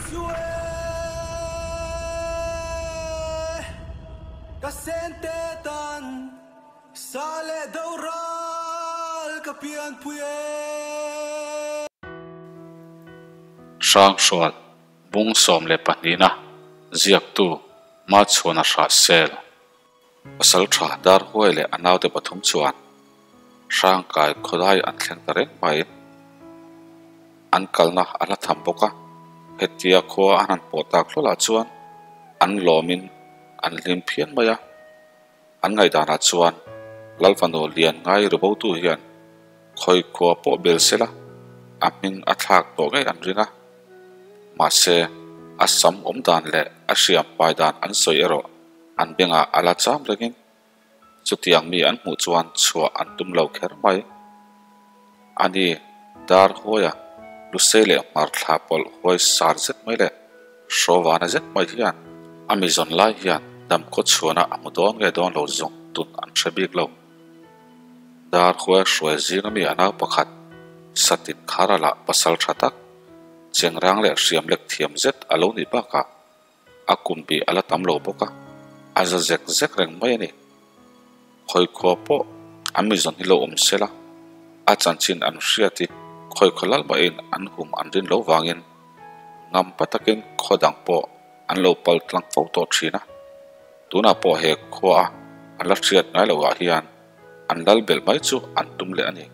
chu e ka sente tan sa leh do ral ka pianpui e. Hrangsual bung 12na ziaktu Machhuana Hrahsel. Pasal tha dar huai leh a naute pathum chuan Hrangkai khawlai an thleng ta reng mai. An kalna a la tham bawk a, hetia khua an han pawh tak hlawlah chuan an lawmin an hlim phian mai a. An ngaihdanah chuan Lalfanu lian ngai ribotu hian khawi khua pawh bel sela a hming a thlak tawh ngei an ring a. Mahse, a sam awm dan leh a hriam pai dan an sawi erawh an bengah a la cham rengin chutiang mi an hmuh chuan chhuah an tum lo kher mai. Ani dar huaia lusei leh hmar thla pawlh huai sar zet mai leh hrawvana zet mai hian a mi zawn lai hian damkhaw chhuana a hmu dawn nge dawn lo zawng tun an hre bik lo. Dar huai hruai zinga mi a nau pakhat Satin Khara lah pasal tha tak, chengrang leh hriam lek thiam zet a lo nih bakah a kum bih a la tam lo bawk a, a za zek zek reng mai a ni. Khawi khua pawh an mi zawn hi lo awm se la, a chanchin an hriat hi khawi khaw lal mahin an hum an rin lo vangin ngam pa takin khaw dang pawh an lo pal tlang fo tawh thin a. Tunah pawh he khua a an la hriat ngai loh ah hian an lal belh mai chu an tum leh a ni.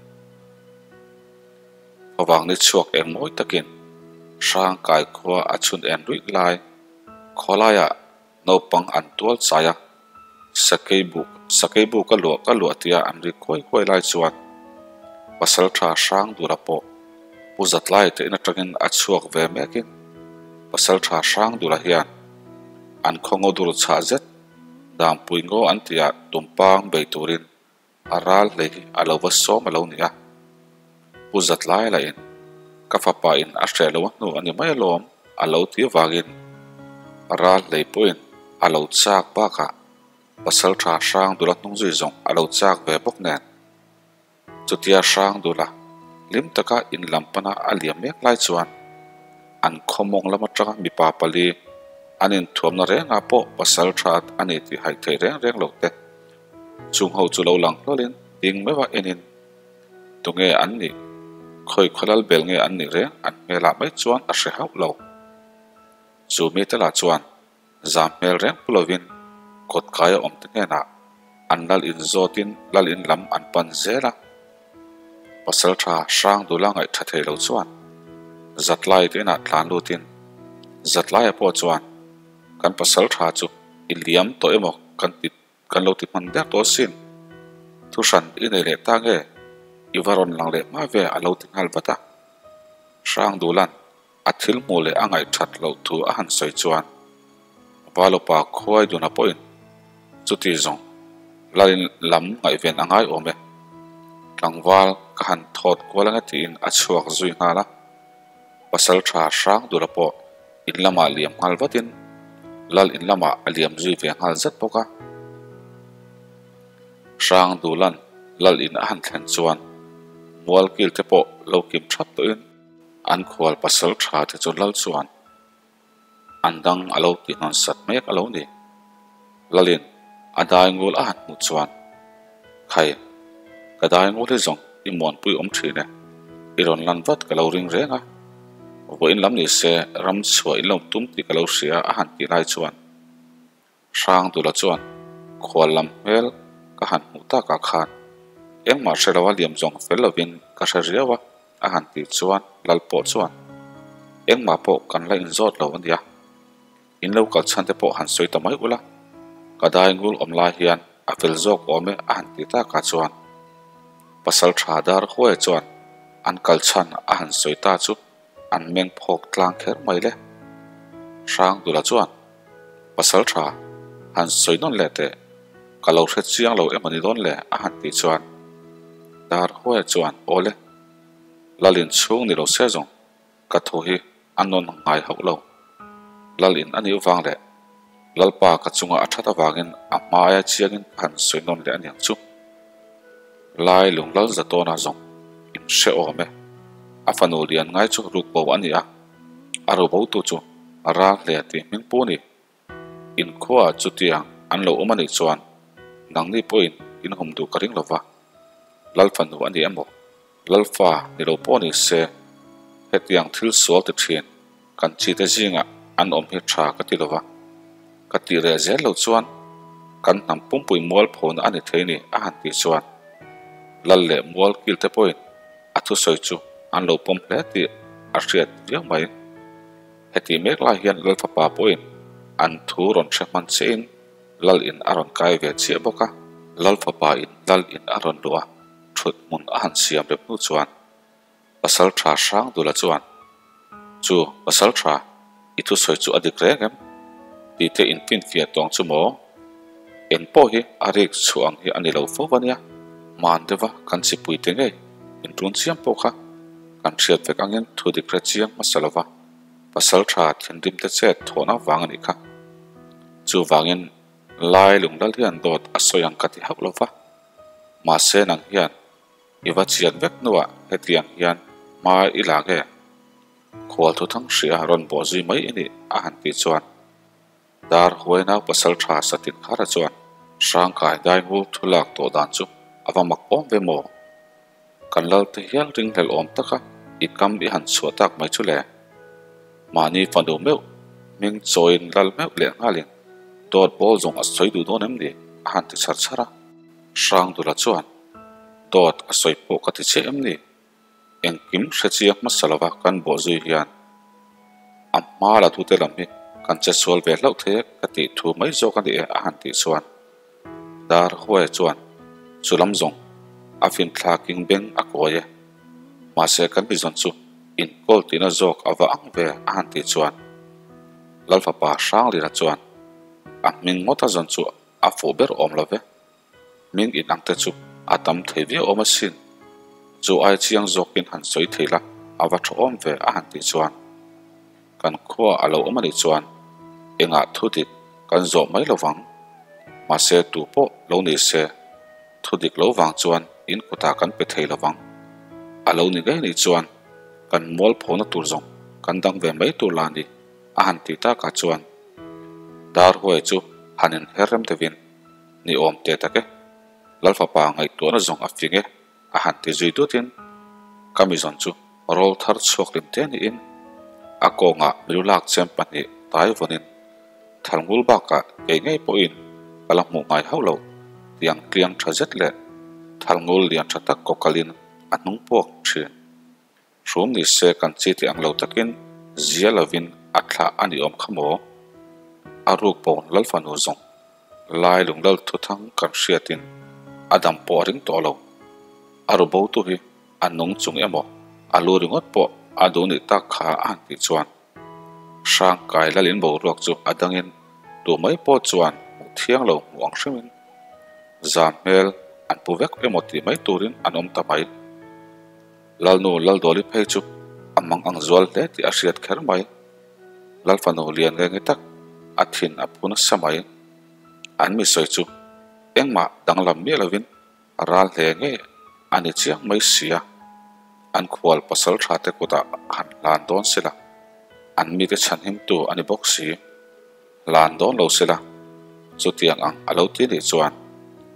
Favang ni chhuak eng mawi takin Hrangkai khua a chhun en ruih lai khawlaiah naupang an tual chai a, sakei buk sakei bu ka luah ka luah tia an ri khuai khuai lai chuan pasal tha hrang dura pawh pu zatlai te in atangin a chhuak ve mekin pasal tha hrang dura hian an khawngaw dur chhah zet dampui ngaw an tihah tumpang bei turin A ral hlei hi a lo va sawm a lo ni a, Pu Zatlai lahin ka fapa in a hreh lo a hnu a ni mai alawm a lo ti avangin a ral hlei pawhin a lo chak bakah pasal tha Hrangdula hnung zui zawng a lo chak ve bawk nen. Chutia Hrangdula hlim taka in lam pana a liam mek lai chuan an khawmawng lam atanga mipa pali an inthuamna rengah pawh pasal tha a ni tih haih theih reng reng lo te Chung ho chu lo lang hlawlin ding meuh a enin tunge an nih, khawi khawlal bel nge an nih reng an hmelah mai chuan a hre hauh lo. Chu mite lah chuan zam hmel reng pu lovin kawt kaia awm te hnenah an lal in zawtin lal in lam an pan zel a. Pasal tha hrang dula ngaih tha thei lo chuan Zatlai te inah tlan lutin Zatlaia pawh chuan kan pasal tha chu i liam tawh emaw kan ti Kan lo ti hman der tawh asin. Thu hran i nei leh ta nge? I va rawn lang leh hma ve a lo ti nghal vat a. Hrangdulan a thil hmuh leh a ngaihthat loh thu a han sawi chuan Valupa khuai duna pawhin chuti zawng lalin lam ngaihven a ngai awm e. Tlangval ka han thawt kual ange tiin a chhuak zui nghal a. Pasal tha Hrangdula pawh in lamah liam nghal vatin lal in lamah a liam zui ve nghal zet bawk a. Hrangdula'n lal in a han thlen chuan mual kil te pawh lo kim thap tawhin an khual pasal tha te chu lal chuan an dang a lo ti hnawn sat mek a lo ni. Lalin a dai ngul a han hmuh chuan, Khai, ka dai ngul hi zawng i muanpui awm thin e, i rawn lan vat ka lo ring reng a, vawiin lam ni se ram chhuah in lo tum tih ka lo hria a han tih lai chuan Hrangdula chuan khual lam hmel ka han hmuh takah khan engmah hre lo a liam zawng fel lovin ka hre riau a a han tih chuan lal pawh chuan engmah pawh kan la inzawt lo a nia. In lo kal chhan te pawh han sawi ta mai ula, ka dai ngul awm lai hian a fel zawk awm e a han ti takah chuan pasal tha dar huai chuan an kal chhan a han sawi ta chu an meng phawk tlang kher mai le. Hrangdula chuan pasal tha han sawi nawn leh teh, ka lo hre chiang lo emaw ni dawn le a han tih chuan dar huai chuan aw le, Lalin chhung ni lo se zawng Ka thu hi a nawn ngai hauh lo. Lal in a nih vang leh Lalpa ka chunga a that avangin a hmaia chiangin ka han sawi nawn leh aniang chu. Lai lung lal za tawna zawng in hre awm e. A fanu lian ngai chu ruk bo a ni a, a ru bo tu chu Ral hle tih hming pu ni. In khuaah chutiang an lo awm a nih chuan nangni pawhin in hum duh ka ring lo va, Lal fanu a ni emaw, Lal fa ni lo pawh ni se, hetiang thil sual ti thin kan chite zingah an awm hi tha ka ti lo va, ka tih reh zel lo chuan kan hnam pumpui mualphona a ni thei ni a han tih chuan Lal leh mual kilte pawhin a thusawi chu an lo pawm hle tih a hriat viau mai. Heti mek lai hian Lal fapa pawhin an thu rawn hre hman chiahin Lal in a rawn kai ve chiah bawk a. Lal fapa in Lal in a rawn luh a, thut hmun a han siam rem hnu chuan Pasal tha hrang dula chuan, Chu Pasal tha, i thusawi chu a dik reng em? Tite in finfiah tawng chu maw? Eng pawh hi a rik chhuah ang hi a ni lo fo va nia, hman deuha kan chipuite ngei in tun chiam pawh kha kan hriat vek angin thu dik hre chiang hmasa lova pasal tha thinrim te chet thawhna vang a nih kha. Chuvangin Lai lunglal hian dawt a sawi ang ka ti hauh lova, mahse nang hian i va chian vek hnuah hetiang hian hma i la nge? Khual thuthang hria rawn bawh zui mai i nih a han tih chuan Dar huai nau pasal tha satin khara chuan Hrangkai daingul thu lak tawh dan chu a va mak awm ve maw? Kan lal te hial ringhlel awm taka i kam i han chhuah tak mai chu le. Mahni fanu meuh hming chawiin lal meuh leh nghalin dawt bawl zawng a sawi duh dawn em ni? a han ti chhar chhar a. Hrangdula chuan dawt a sawi pawh ka ti chiah em ni? Engkim hre chiang hmasa lova kan bawh zui hian a hma la tute lam hi kan che sual ve hlauh thei e ka tih thu mai zawk a ni e a han tih chuan Dar Huaia chuan chu lam zawng a fin thlaking beng a kawi e. Mahse kan mi zawn chu inkawl tihna zawk a va ang ve a han tih chuan Lalfapa Hranglina chuan a hming ngawta zawn chu a fuh ber awm lo ve. Hming in ang te chu a tam thei viau awm asin. Chu ai chiang zawkin han sawi thei la a va tha awm ve a han tih chuan kan khua a lo awm a nih chuan engah thu dik kan zawh mai lo vang. Mahse tu pawh lo ni se thu dik lo vang chuan in kutah kan pe thei lo vang. A lo ni ngei nih chuan kan mualphona tur zawng kan dang ve mai tur la ni a han tih takah chuan Darhuai chu han inher rem deuhin Ni awm teh tak e, Lalfapa ngaihtuahna zawng a fing e, a han ti zui dutin ka mi zawn chu rawl thar chhuak lim te niin a kawngah milu lak chem pahnih tai vawnin thalngul bakah kei ngei pawhin ka la hmuh ngai hauh lo tiang tliang tha zet leh thalngul lian tha tak kawkalin a hnung puak thin. Hrum ni se kan chi tih ang lo takin zia lovin a thlah a ni awm kha maw? A ruk pawn Lalfanu zawng lai lunglal thuthang kan hriatin a dam pawh a ring tawh lo. A ru bo tu hi a nung chung emaw a lu ringawt pawh a duh nih tak kha a han tih chuan Hrangkai lalin boruak chu a dangin tu mai pawh chuan hmuh thiang lo hmuh ang hrimin zam hmel an pu vek emaw tih mai turin an awm ta mai. Lalnu Laldawli phei chu a mang ang zual hle tih a hriat kher mai. Lalfanu lian nge nge tak a thin a phu nasa mai. An mi sawi chu engmah danglam miah lovin a ral hle nge a ni chiang mai sia. An khual pasal tha te kutah han hlan dawn sela, an mite chhanhimtu a ni bawk si. Hlan dawn lo sela, chutiang ang a lo ti nih chuan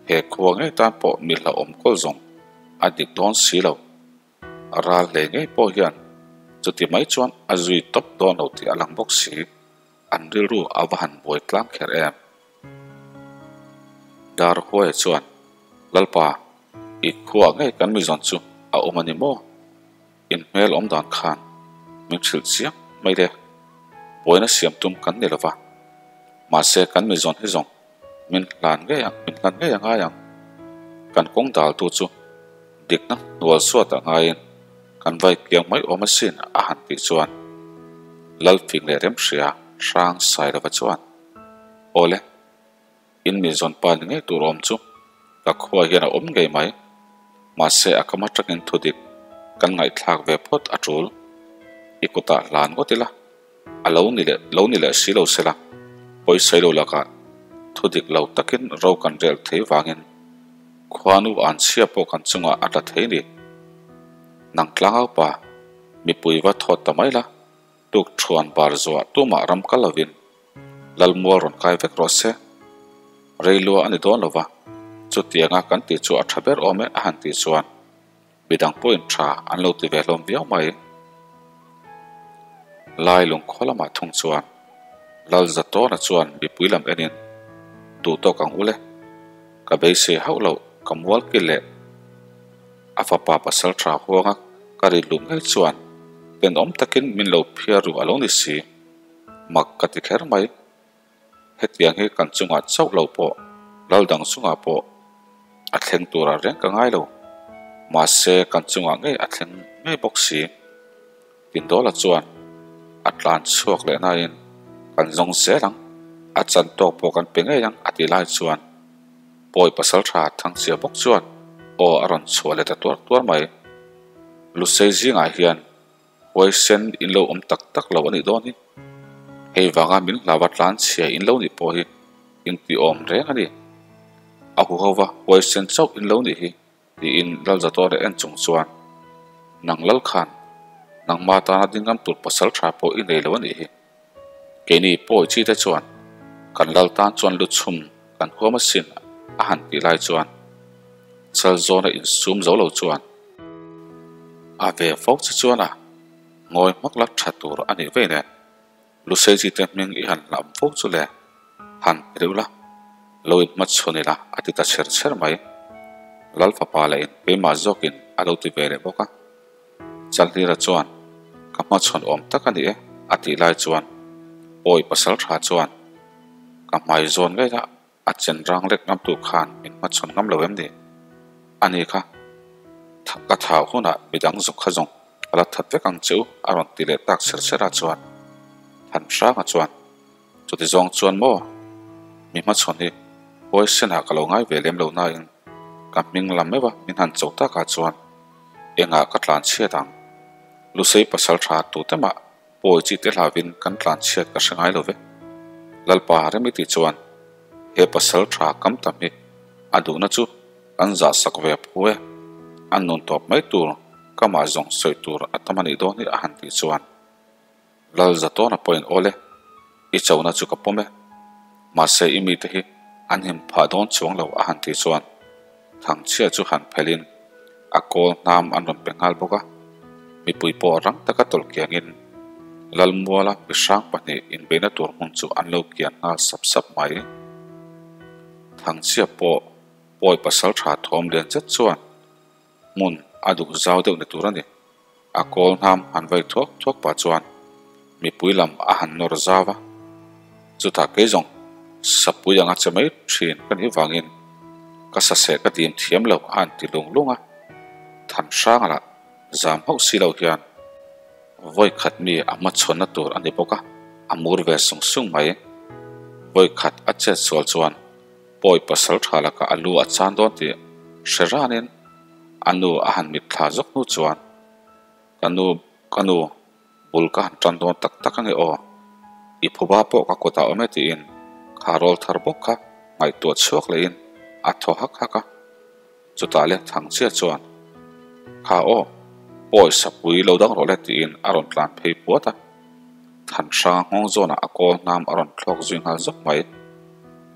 he khua ngei tan pawh mi hlauhawm kawl zawng a dik dawn si lo. A ral hle ngei pawh hian chuti mai chuan a zui tawp dawn lo tih a lang bawk si. An rilru a va han buai tlang kher em? Dar Huaia chuan, Lalpa, i khuaah ngei kan mi zawn chu a awm a ni maw? In hmel awm dan khan min hrilh chiang mai le. Buaina siam tum kan ni lova, mahse kan mi zawn hi zawng min hlan ngei ang, min hlan ngei a ngai ang. Kan kawng daltu chu dikna hnual suat a ngaiin kan vai kiang mai awm asin a han tih chuan Lalfing leh Remhria hrang sai lova chuan, Awle, In mi zawn pa ni ngei tur awm chu ka khua hian a awm ngei mai. Mahse a kam atangin thu dik kan ngaihthlak ve phawt a tul. I kutah hlan ngawt ila, a lo ni leh lo ni leh si lo sela, pawisawi lo lakah thu dik lo takin ro kan rel thei vangin khuanu an chhia pawh kan chungah a tla thei ni. Nang tlangau pa, mipui va thawt ta mai la. Tuk thuan bar zuah tumah ram kal lovin Lalmual rawn kai vek rawh se. Reilua a ni dawn lova, chutianga kan tih chu a tha ber awm e a han tih chuan midang pawhin tha an lo ti ve hlawm viau mai. Lai lungkhaw lamah thung chuan Lalzatawna chuan mipui lam enin duh tawk ang ule, ka beisei hauh loh ka mual ki leh a fapa pasal tha huanga ka ri lum ngei chuan tenawm takin min lo phiar ru a lo ni si. Mak ka ti kher mai. Hetiang hi kan chungah chauh lo pawh, lal dang chungah pawh a thleng turah reng ka ngai lo. Mahse kan chungah ngei a thleng ngei bawk si. Tindawla chuan a tlan chhuak leh nain kan zawng zel ang, a chan tawk pawh kan pe ngei ang a tih lai chuan Pawi Pasaltha Thangchia bawk chuan aw a rawn chhuah leh ta tuar tuar mai. Lusei zingah hian Huaisen in lo awm tak tak lo a nih dawn hi. Hei vanga min hlauva tlan chhia in lo nih pawh hi in ti awm reng a ni. A huhova huaisen chauh in lo nih hi tiin Lalzatawna en chung chuan nang lal khan nangma tana dingam tur pasal tha pawh i nei lo a nih hi. Keini pawi chi te chuan kan lal tan chuan lu chhum kan huam asin a han tih lai chuan Chalzawna insum zo lo chuan a ve fo che chuan a ngawi hmak la tha tur a nih vei nen Lusei chi te hming i han lam fo chu le han pe deuh la lo inhmachhawn ila a ti ta chher chher mai. Lal fapa leh in keimah zawkin a lo ti ve leh bawk a. Chalhlira chuan, Ka hmachhawn awm tak a ni e, a tih lai chuan Pawi pasal tha chuan, Ka hmai zawn ngei a, a chen rang lek ngamtu khan min hmachhawn ngam lo em ni? A ni kha, ka thau hunah midang zawk kha zawng ka la that vek ang che u, a rawn ti leh tak chher chher a chuan Thanhranga chuan, Chuti zawng chuan maw? Mi hmachhawn hi huaisenah ka lo ngai ve lem lo nain ka hming lam meuh a min han cho takah chuan engah ka tlan chhiat ang? Lusei pasal tha tute mah pawi chi te hlavin kan tlan chhiat ka hre ngai lo ve. Lalpa rem i tih chuan he pasal tha kam tam hi a duhna chu kan zah sak ve phu e, a nun tawp mai tur ka mah zawng sawi tur a tam a nih dawn hi a han tih chuan Lal Zatawna pawhin awl e, i chona chu ka pawm e, mahse i mite hi an him phah dawn chuang lo a han tih chuan Thangchhia chu han phelhin a kawl hnam an rawn pe nghal bawk a, mipui pawh rang taka tawlh kiangin Lalmuala mihrang pahnih inbeihna tur hmun chu an lo kian nghal sap sap mai. Thangchhia pawh pawi pasal tha thawm lian zet chuan hmun a duh zau deuh ni tur a ni. A kawl hnam han vai thuak thuak pah chuan mipui lam a han nawr zau a, chutah kei zawng sapui anga che mai thin ka nih vangin ka saseh ka dim thiam lo a han ti lung lung a, Thanhranga lah zam hauh si lo hian vawi khat mi a hmachhawnna tur a ni bawk a, a mur ve sung sung mai. Vawi khat a chet sual chuan pawi pasal tha lakah a lu a chan dawn tih hre ranin A nu a han mit thla zawk hnu chuan, Ka nu, ka nu, bul ka han tan dawn tak tak ange aw. I phuba pawh ka kutah awm e tiin kha rawl thar bawk kha ngaihtuah chhuak lehin a thaw hak hak a. Chutah le Thangchia chuan, Kha aw, pawi sapui lo dang rawh le tiin a rawn tlan phei puat a. Thanhranga nghawng zawnah a kawl hnam a rawn thlawk zui nghal zawk mai.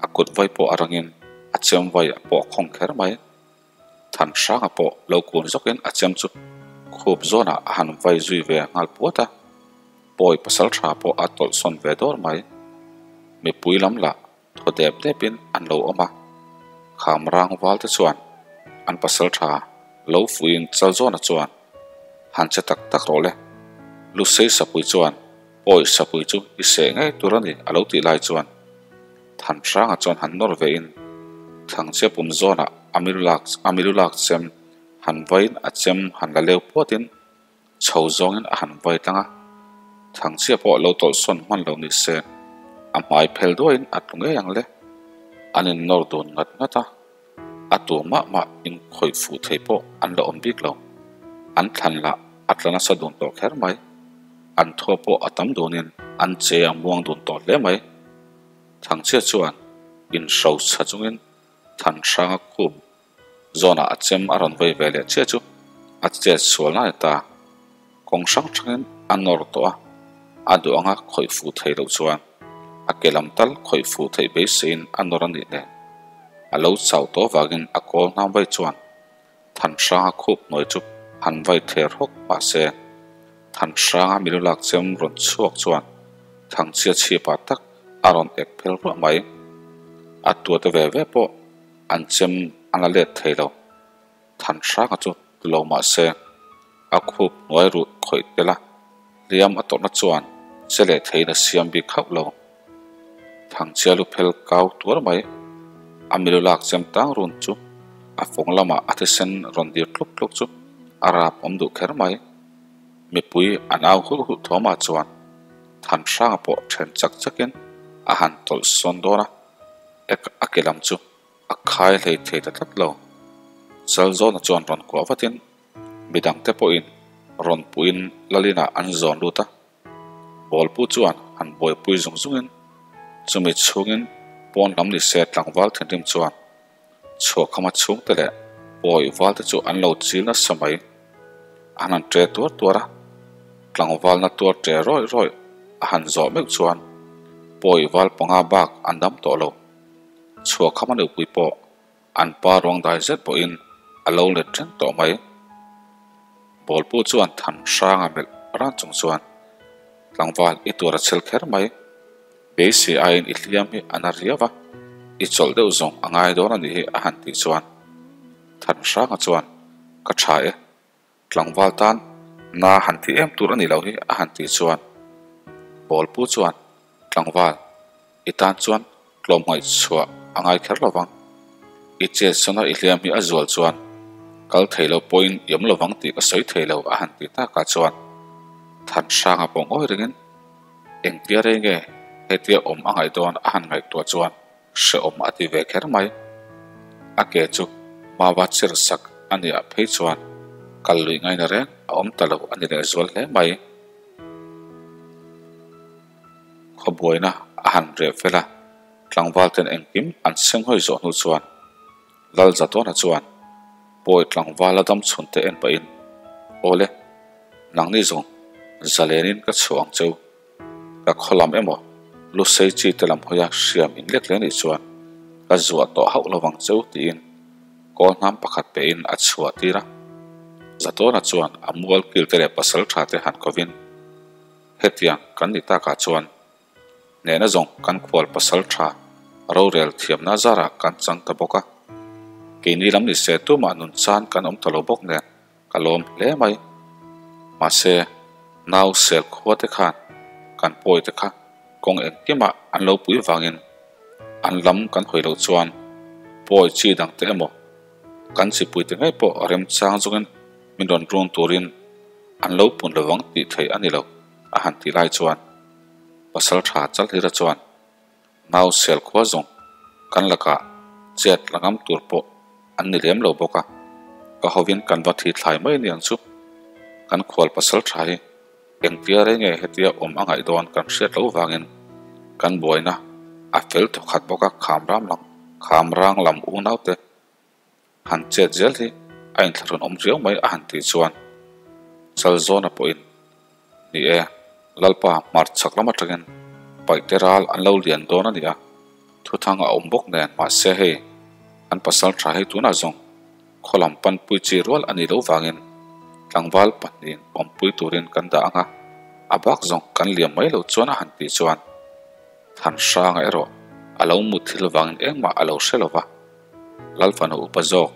A kut vai pawh a rangin a chem vai a pawh khawng kher mai. Thanhranga pawh lo kun zawkin a chem chu khup zawnah a han vai zui ve nghal puat a, pawi pasal tha pawh a tawlh sawn ve dawr mai. Mipui lam lah thaw dep depin an lo awm a, kham rang val te chuan an pasal tha lo fuiin chal zawna chuan han che tak tak rawh le. Lusei sapui chuan pawi sapui chu i seh ngei tur a ni a lo tih lai chuan Thanhranga chuan han nawr vein Thangchia pum zawnah a milulak a milulak chem han vaiin a chem han la leu puatin chho zawngin a han vai tlang a. Thangchia pawh lo tawlh sawn hman lo ni se a hmai phel duaiin a tlu ngei ang le. An innawr dun ngat ngat a, a tu mah mah inkhawih fuh thei pawh an la awm bik lo. An thlan lah a tla nasa dun tawh kher mai. An thaw pawh a tam dunin an che a muang dun tawh hle mai. Thangchhia chuan inhro chha chungin Thanhranga khup zawnah a chem a rawn vei ve leh chiah chu a chet sual nai ta. Kawng hrang hrangin a nawr tawh a. A duh anga khawih fuh thei loh chuan a ke lam tal khawih fuh theih beiseiin a nawr a nih nen. A lo chau tawh avangin a kawl hnam vai chuan Thanhranga khup hnuai chu han vai ther hawk mahse Thanhranga milu lak chem rawn chhuak chuan Thangchhia chhipah tak a rawn ek phel ruah mai. A tuate ve ve pawh an chem a la let thei lo. Thanhranga chu ti lo mahse a khup hnuai ruh khawih tel a, hliam a tawrhna chuan che leh theiin a siam bik hauh lo. Thangchhia lu phel kau tuar mai, a milu lak chem tang run chu a fawng lamah a thisen rawn dir tluk tluk chu a rap awm duh kher mai. Mipui an au hulh hulh thawmah chuan Thanhranga pawh then chak chakin a han tawlh sawn dawn a, ek a ke lam chu a khai hlei thei ta tlat lo. Chalzawna chuan rawn kuah vatin midangte pawhin rawn puhin Lalinah an zawn lut a. Bawlpu chuan han buaipui zung zungin chumi chhungin pawn lam ni se tlangval thinrim chuan chhuahkhama chhungte leh pawi valte chu an lo chil nasa mai. An han ṭe tuar tuar a, tlangvalna tuar ṭe rawih rawih a han zawh meuh chuan pawi val panga bak an dam tawh lo. Chhuahkhama nupui pawh an pa ruang dai zet pawhin a lo let reng tawh mai. Bawlpu chuan than hranga melh ran chung chuan tlangval i tuar a chhel kher mai. Beisei aiin i hliam hi a na riau a, i chawlh deuh zawng a ngai dawn a nih hi a han tih chuan than hranga chuan ka tha e. Tlangval tan na han ti em tur a ni lo hi a han tih chuan Bawlpu chuan Tlangval, i tan chuan tlawmngaih chhuah a ngai kher lo vang. I chet sawna i hliam hi a zual chuan kal thei lo pawhin i awm lo vang tih ka sawi thei lo a han ti takah chuan Thanhranga pawh ngawi ringin engtia rei nge hetia awm a ngaih dawn a han ngaihtuah chuan hrehawm a ti ve kher mai. A ke chu Mava chir sak a nih ah phei chuan kal lui ngaina reng a awm ta lo a ni leh zual hle mai. Khawbuaina a han reh fel a, tlangval ten engkim an senghawi zawh hnu chuan Lalzatawna chuan pawi tlangval a dam chhun te en pahin, Awle, nangni zawng zalenin ka chhuah ang cheu. Ka khaw lam emaw Lusei chi te lam hawia hriam in lek hle nih chuan ka zuah tawh hauh lo vang cheu tiin kawl hnam pakhat pehin a chhuah tir a. Zatawna chuan a mual kil te leh pasal tha te han kovin hetiang kan ni takah chuan hnehna zawng kan khual pasal tha rorel thiamna zarah kan chang ta bawk a. Keini lam ni se tumah nun chan kan awm ta lo bawk nen Ka lawm hle mai. Mahse, nau sel khua te khan kan pawi te kha kawng engkimah an lo pui vangin an lam kan hawi loh chuan pawi chi dang te emaw kan chipui te ngei pawh remchang zawngin min rawn run turin an lo pun lovang tih theih a ni lo a han tih lai chuan Pasaltha Chalhlira chuan Nau sel khua zawng kan lakah chet la ngam tur pawh an ni lem lo bawk a, ka hovin kan va thi thlai mai aniang chu. Kan khual pasal tha hi engtia rei nge hetia awm a ngaih dawn kan hriat loh vangin kan buaina a fel thawkhat bawk a khamram lam khamrang lam unaute han chet zel hi a inthlahrun awm riau mai a han tih chuan Chalzawna pawhin Ni e, Lalpa hmarchhak lam atangin paihte ral an lo lian dawn a ni a, thuthang a awm bawk nen mahse hei an pasal tha hei tunah zawng khaw lam panpui chi rual a nih loh vangin tlangval pahnihin awmpui turin kan dah ang a, a bak zawng kan liam mai loh chuan a han tih chuan Thanhranga erawh a lo mut thil vangin engmah a lo hre lo va. Lalfanu upa zawk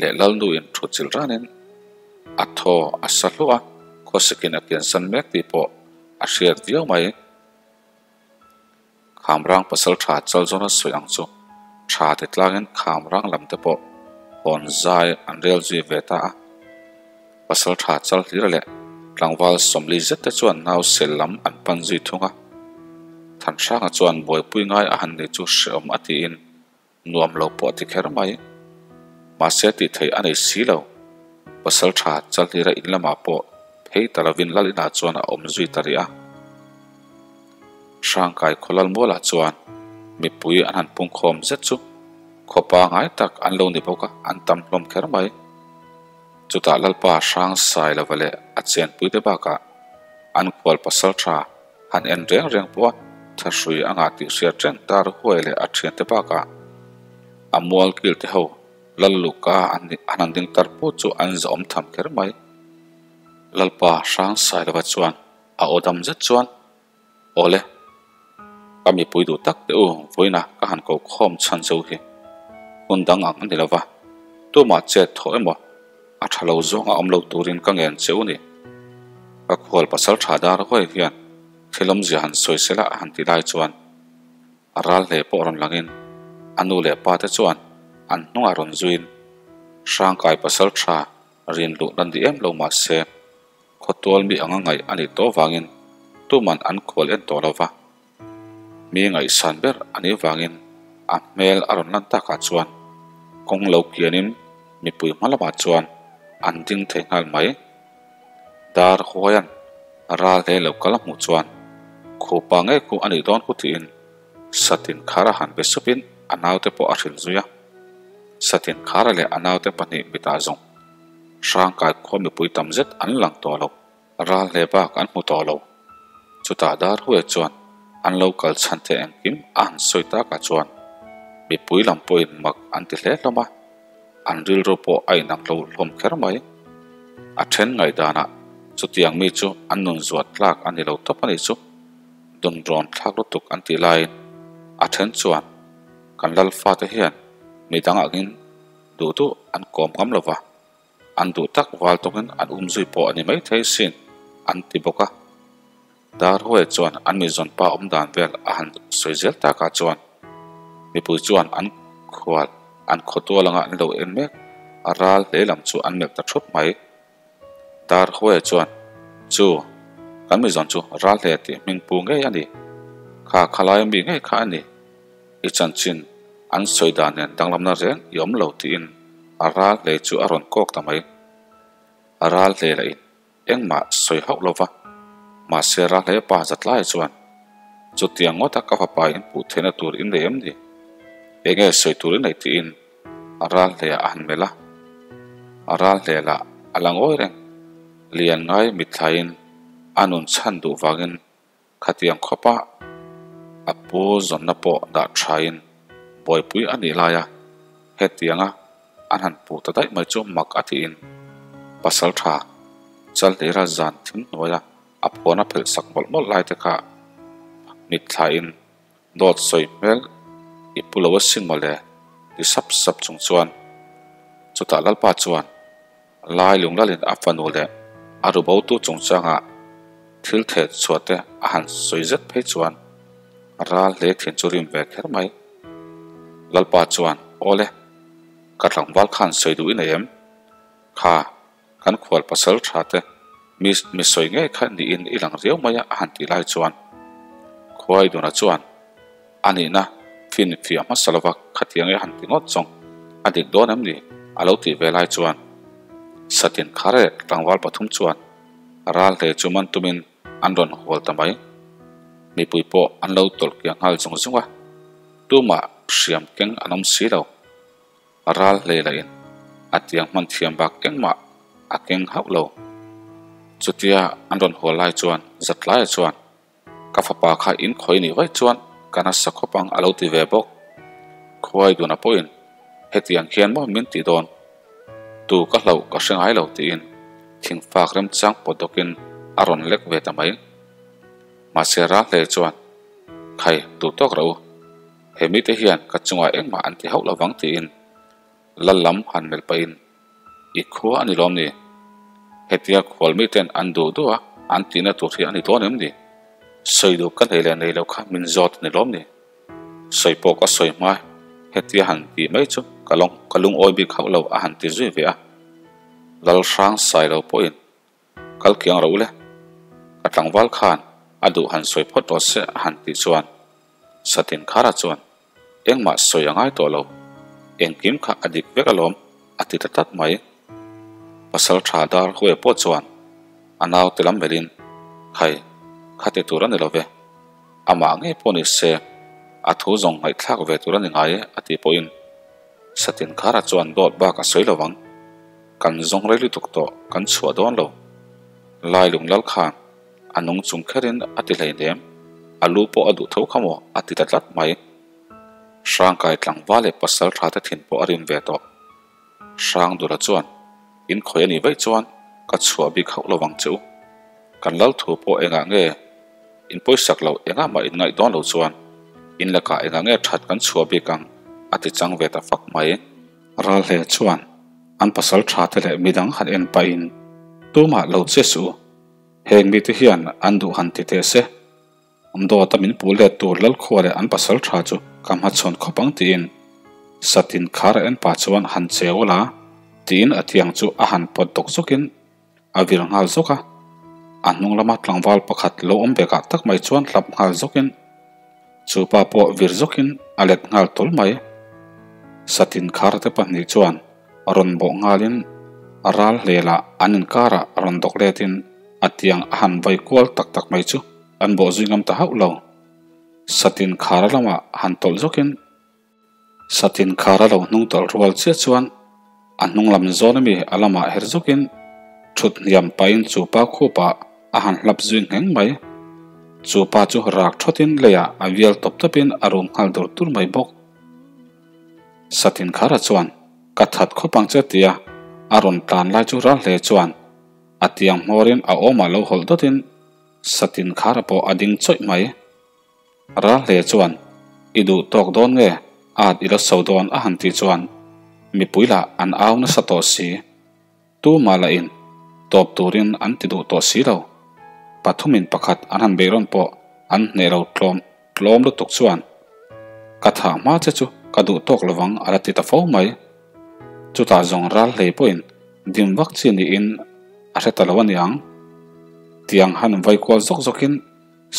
leh Lalnu in thu chilh ranin a thaw a sa hluah a, khawsikin a kiansan mek tih pawh a hriat viau mai. Khamrang pasal tha Chalzawna sawi ang chu tha ti tlangin Khamrang lam te pawh hawn zai an rel zui ve ta a. Pasal tha Chalhlira leh tlangval sawmli zet te chuan nau sel lam an pan zui thung a. Thanhranga chuan buaipui ngai a han nei chu hrehawm a tiin Nuam lo pawh a ti kher mai. Mahse tih theih a nei si lo. Pasal tha Chalhlira in lamah pawh phei ta lovin Lal inah chuan a awm zui ta rih a. Hrangkai khaw lal mualah chuan mipui an han pungkhawm zet chu khaw pangai tak an lo ni bawk a, an tam hlawm kher mai. Chutah Lalpa Hrang Sailova leh a chenpuite bakah an khual pasal tha. Han en reng reng pawh a thahrui a ngah tih hriat reng dar huai leh a thiante bakah a mual kil te ho lal luka an han ding tar put chu an zawm tham kher mai. Lalpa Hrangsailova chuan a aw dam zet chuan, Awle, ka mipui duh tak teh u, vawiinah ka han ko khawm chhan zo hi hun dang ang a ni lova, tumah chet thawh emaw a tha lo zawng a awm lo turin ka ngen che u ni. Ka khual pasal tha dar huai hian thil awmzia han sawi sela a han ti lai chuan a ral hle pawh rawn langin a nu leh pa te chuan an hnungah rawn zuiin Hrangkai pasal tha rin luh na ni em lo mahse Khawtual mi anga ngaih a nih tawh vangin tuman an khual en tawh lo va, mi ngaihsan ber a nih vangin a hmel a rawn lan takah chuan kawng lo kianin mipui hma lamah chuan an ding thei nghal mai. Dar huaian ral hle lo kal a hmuh chuan khupa ngei khu a nih dawn khu tiin Satin Khara han be supin a naute pawh a hrilh zui a. Satin Khara leh a naute pahnih mitah zawng Hrangkai khua mipui tam zet an lang tawh lo, ral hle bak an hmu tawh lo. Chutah Darhuia chuan an lo kal chhan te engkim a han sawi takah chuan mipui lam pawhin mak an ti hle hlawm a, an rilru pawh a inang lo hlawm kher mai. A then ngaihdanah chutiang mi chu an nun zuat tlak a ni lo tawp a nih chu, dunrawn thlak lutuk an tih laiin a then chuan kan lalfate hian midang angin Duh duh an kawm ngam lo va, an duh tak val tawngin an um zui pawh a ni maithei sin, an ti bawk a. Darhuai chuan an mizawn pa awm dan vel a han sawi zel takah chuan mipui chuan an khual an khawtual anga an lo en mek a ral hle lam chu an melh ta thup mai. Darhuai chuan, Chu, kan mizawn chu ral hle tih hming pu ngei a ni. Kha khalaia mi ngei kha a ni. I chanchin an sawi dan nen danglamna reng i awm lo tiin a ral hle chu a rawn kawk ta mai. A ral hle lah in engmah sawi hauh lo va, mahse ral hle pa zatlai chuan chutiang ngawta ka fapa in puh theihna tur in nei em ni? Enge sawi tur i nei tiin a ral hle a han melh a. A ral hle lah a la ngawi reng. Lian ngai mitthlaiin a nun chhan duh vangin Khatiang khawpa a pu zawnna pawh dah thain buaipui a nih laia hetianga an han puh ta daih mai chu mak a tiin pasal tha Chalhlira zan thim hnuaia a phuan a phelh sak mawlh mawlh lai te kha mitthlain dawt sawi hmel i pu lo asin mawle ti sap sap chung chuan chutah Lalpa chuan Lai lunglalin a fanu leh a rubotu chungchangah thil theh chhuah te a han sawi zet phei chuan ral hle thin chu rim ve kher mai. Lalpa chuan, Awle, ka tlangval khan sawi duh i nei em? Kha, kan khual pasal tha te mi mi sawi ngei kha niin i lang riau mai a a han tih lai chuan Khuaiduna chuan, A nihna fin fiah hmasa lova khatiang e han ti ngawt zawng a dik dawn em ni? a lo tih ve lai chuan Satin Khare tlangval pathum chuan ral hle chu man tumin an rawn hual ta mai. Mipui pawh an lo tawlh kiang nghal zung zung a, tumah hriam keng an awm si lo. Ral hle lahin a tiang hman thiam bak engmah a keng hauh lo. Chutia an rawn hual lai chuan Zatlaia chuan Ka fapa kha in khawi nih vaih chuan ka nasa khawp ang a lo ti ve bawk. Khuai duna pawhin hetiang hian maw min ti dawn? Tu ka hlauh ka hre ngai lo tiin thingfak remchang pawt dawkin a rawn lek ve ta mai. Mahse ral hle chuan Khai duh tawk rawh u, he mite hian ka chungah engmah an ti hauh lovang tiin lal lam han melh pahin I khua a ni lawm ni? Hetia khual miten an duh duh a, an tihna tur hi a ni dawn em ni? Sawi duh ka nei leh nei lo kha min zawt a ni lawm ni? Sawi pawh ka sawi hma hetia han tih mai chu ka lawng ka lungawi bik hauh lo a han ti zui ve a. Lalhrang sai lo pawhin Kal kiang ro le, ka tlangval khan a duh han sawi phawt rawh se a han tih chuan Satin Khara chuan engmah sawi a ngai tawh lo, engkim kha a dik vek alawm a ti ta tlat mai. Pasal tha dar huai pawh chuan a naute lam melhin, Khai, kha ti tur a ni lo ve, amah ngei pawh ni se a thu zawng ngaihthlak ve tur a ni ngai e a tih pawhin Satin Khara chuan dawt bak a sawi lo ang. Kan zawng rei lutuk tawh kan chhuah dawn lo. Lai lung lal khan A nung chung kherin a ti hleinem, a lu pawh a duh tho kha maw a ti ta tlat mai. Hrangkai tlangval leh pasal tha te thin pawh a rim ve tawh. Hrangdula chuan, In khawi a nih vaih chuan ka chhuah bik hauh lo vang che u. Kan lal thu pawh engah nge in pawisak loh engah mah in ngaih dawn lo chuan in lakah engah nge that kan chhuah bik ang a ti chang ve ta fak mai. Ralhle chuan an pasal tha te leh midang han en pahin tumah lo che suh u. Heng mite hian an duh han ti teh se. Dawta min puh let tur Lalkhua leh an pasal tha chu ka hmachhawn khawp ang tiin Satin khar a en pah chuan han cheu la tiin a tiang chu a han pawt dawk zawkin a vir nghal zawk a. A hnung lama tlangval pakhat lo awm bekah tak mai chuan hlap nghal zawkin chu pa pawh vir zawkin a let nghal tawl mai. Satin khar te pahnih chuan rawn bawh nghalin ral hlelah an inkarah rawn dawk letin a tiang a han vai kual tak tak mai chu an bawh zui ngam ta hauh lo. Satin khara lamah han tawlh zawkin Satin khara lo hnung tawlh rual chiah chuan a hnung lam zawn ami a lamah her zawkin thut hniam pahin chu pa khupah a han hlap zui ngheng mai. Chu pa chu rak thawtin leiah a vial tawp tawpin a rum nghal dur dur mai bawk. Satin khara chuan ka that khawp ang che tia a rawn tlan lai chu ral hle chuan a tiang hmawrin a awmah lo hawlh dawtin Satin khara pawh a ding chawih mai. Ral hle chuan i duh tawk dawn nge at i la so dawn a han tih chuan mipui lah an au nasa tawh si. Tumah lah in tawp turin an ti duh tawh si lo. Pathumin pakhat an han beih rawn pawh an hneh lo tlawm tlawm lutuk chuan ka thah hma che chu ka duh tawk lovang a la ti ta fo mai. Chutah zawng ral hlei pawhin dim vak chi niin a hre ta lo a niang. Tiang han vai kual zawk zawkin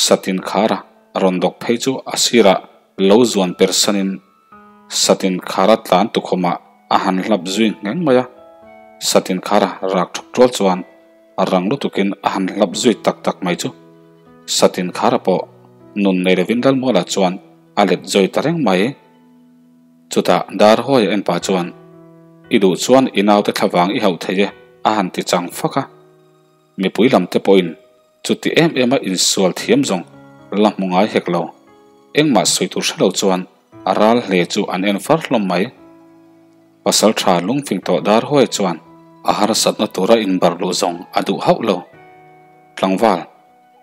Satin khara rawn dawk phei chu a sirah lo zuan per sanin Satin khara tlan tukhawmah a han hlap zui ngheng mai a. Satin khara rak thuk tual chuan a rang lutukin a han hlap zui tak tak mai chu Satin khara pawh nun nei lovin Lalmuala chuan a let zawi ta reng mai. Chutah Darhawi a en pah chuan, I duh chuan i naute thlavang i hauh thei e a han ti chang fak a. Mipui lam te pawhin chuti em em a insual thiam zawng la hmu ngai hek lo. Engmah sawi tur hre lo chuan a ral hle chu an en far hlawm mai. Pasal tha lungfing tawh Darhawi chuan a harsatna tura inbar luh zawng a duh hauh lo. Tlangval.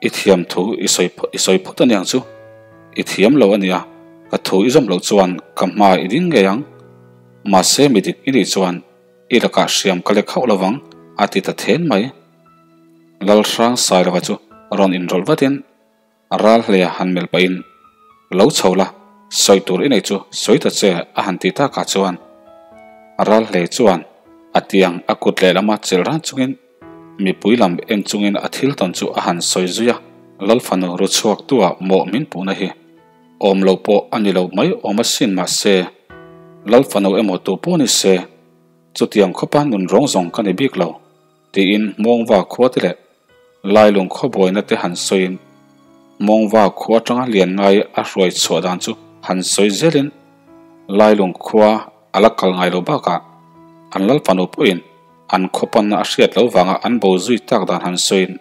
I thiam thu i sawi i sawi phawt aniang chu. I thiam lo ania, ka thu i zawm loh chuan ka hma i ding ngei ang. Mahse mi dik i nih chuan i lakah hriam ka lek hauh lovang a ti ta then mai. Lalhrang Sailova chu rawn inrawlh vatin ral hleia han melh pahin lo chho la, sawi tur i nei chu sawi ta che a han ti takah chuan ral hlei chuan a tiang a kut lehlama chelh ran chungin Mipui lam en chungin a thil tawn chu a han sawi zui a, Lalfanu ru chhuak tua mawh min puhna hi awm lo pawh a ni lo mai awm asin mahse, Lalfanu emaw tu pawh ni se, chutiang khawpa nun rawng zawng ka ni bik lo, tiin Hmawngva khua te leh Lailung khawbuaina te han sawiin Hmawngva khua atanga lian ngai a hruai chhuah dan chu han sawi zelin Lailung khua a la kal ngai lo bakah an Lalfanu pawhin An khawpanna a hriat loh vanga an bo zui tak dan han sawiin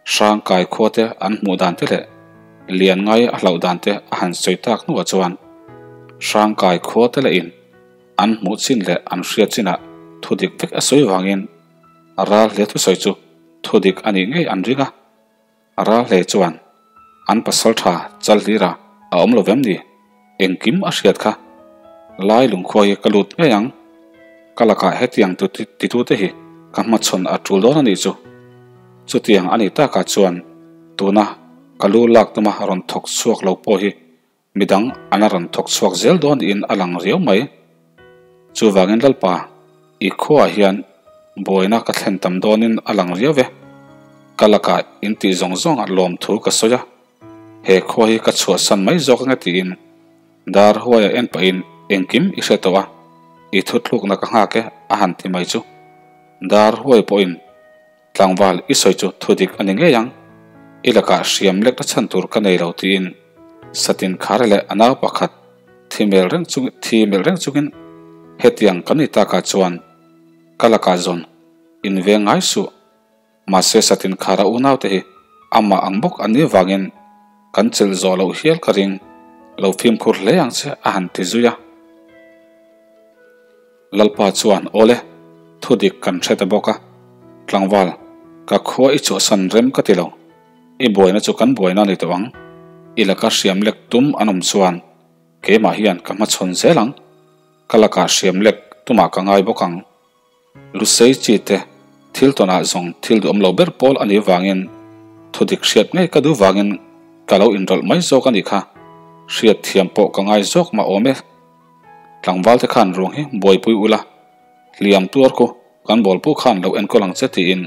Hrangkai khuate an hmuh dan te leh lian ngai a hlauh dan te a han sawi tak hnuah chuan Hrangkai khuate leh in an hmuh chin leh an hriat chinah thudik vek a sawi vangin ral hle thusawi chu thudik a nih ngei an ring a. Ral hle chuan an pasal tha chal hlira a awm lo vem ni? Engkim a hriat kha. Lai lungkhua hi ka lut ngei ang. Ka lakah hetiang titute hi ka hmachhawn a tul dawn a nih chu. Chutiang a nih takah chuan tuna ka lu lak tuma rawn thawk chhuak lo pawh hi Midang an a rawn thawk chhuak zel dawn niin a lang riau mai. Chuvangin Lalpa, i khuaah hian buaina ka thlen tam dawnin a lang riau e. Ka lakah in tih zawng zawngah lawmthu ka sawi a, he khua hi ka chhuahsan mai zawk ange tiin dar huaia en pahin engkim i hre tawh a, i thuthlukna ka nghak e a han ti mai chu. Dar huai pawhin Tlangval i sawi chu thu dik a ni ngei ang, i lakah hriam lek na chhan tur ka nei lo tiin Satin Khare leh a nau pakhat thi mel reng chung thi melh reng chungin hetiang kan ni takah chuan ka lakah zawn in veng ngai suh. Mahse Satin Khara unaute hi Amah ang bawk an nih vangin kan chelh zawh loh hial ka ring, lo fimkhur hle ang che a han ti zui a. Lalpa chuan, Awle, thu dik kan hre ta bawk a, tlangval, ka khua i chhuahsan rem ka ti lo. I buaina chu kan buaina a ni tawh ang. I laka hriam lek tum an awm chuan keimah hian ka hmachhawn zel ang. Ka lakah hriam lek tumah ka ngai bawk ang. Lusei chi te thil tawnah zawng thil duhawm lo ber pawl a nih vangin thu dik hriat ngei ka duh vangin ka lo inrawlh mai zawk a nih kha. Hriat thiam pawh ka ngai zawk mah awm e. Tlangval te khan ruang hi buaipui ula, hliam tuar ku kan bawlpu khan lo enkawl ang che tiin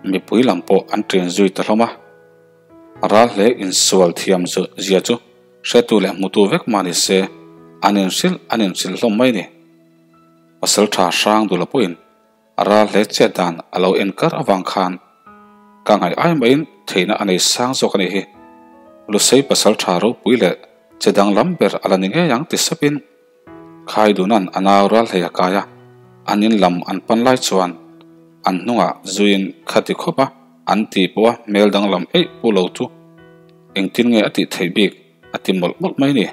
mipui lam pawh an ṭin zui ta hlawm a. Ral hle insual thiam zia chu hretu leh hmutu vek mah ni se an inhrilh an inhrilh hlawm mai ni. Pasal tha hrang dula pawhin a ral hle chiat dan a lo en kar avang khan ka ngaih ai maiin theihna a nei sang zawk a nih hi. Lusei pasal tha ropui leh che danglam ber a la ni ngei ang ti sapin Khaiduna'n a nau ral hlei a kai a, an in lam an pan lai chuan an hnungah zuiin khati khawp a an ti pawh a hmel danglam eih pu lo chu engtin nge a tih theih bik a ti mawlh mawlh mai ni.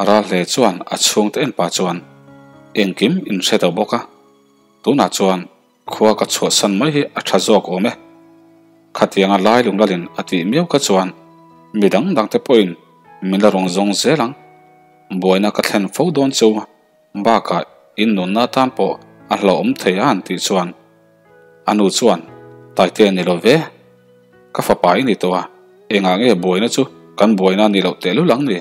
Ralhle chuan a chhungte en pah chuan engkim in hre deuh bawk a, tunah chuan khua ka chhuahsan mai hi a tha zawk awm e. Khatianga lai lunglalin a tih miau kha chuan mi dang dangte pawhin min la rawn zawng zel ang. Buaina ka thlen fo dawn chu bakah in nunna atan pawh a hlauhawm thei a han tih chuan a nu chuan Taite ni lo ve, ka fapa i ni tawh a, engah nge buaina chu kan buaina ni loh tehlul ang ni?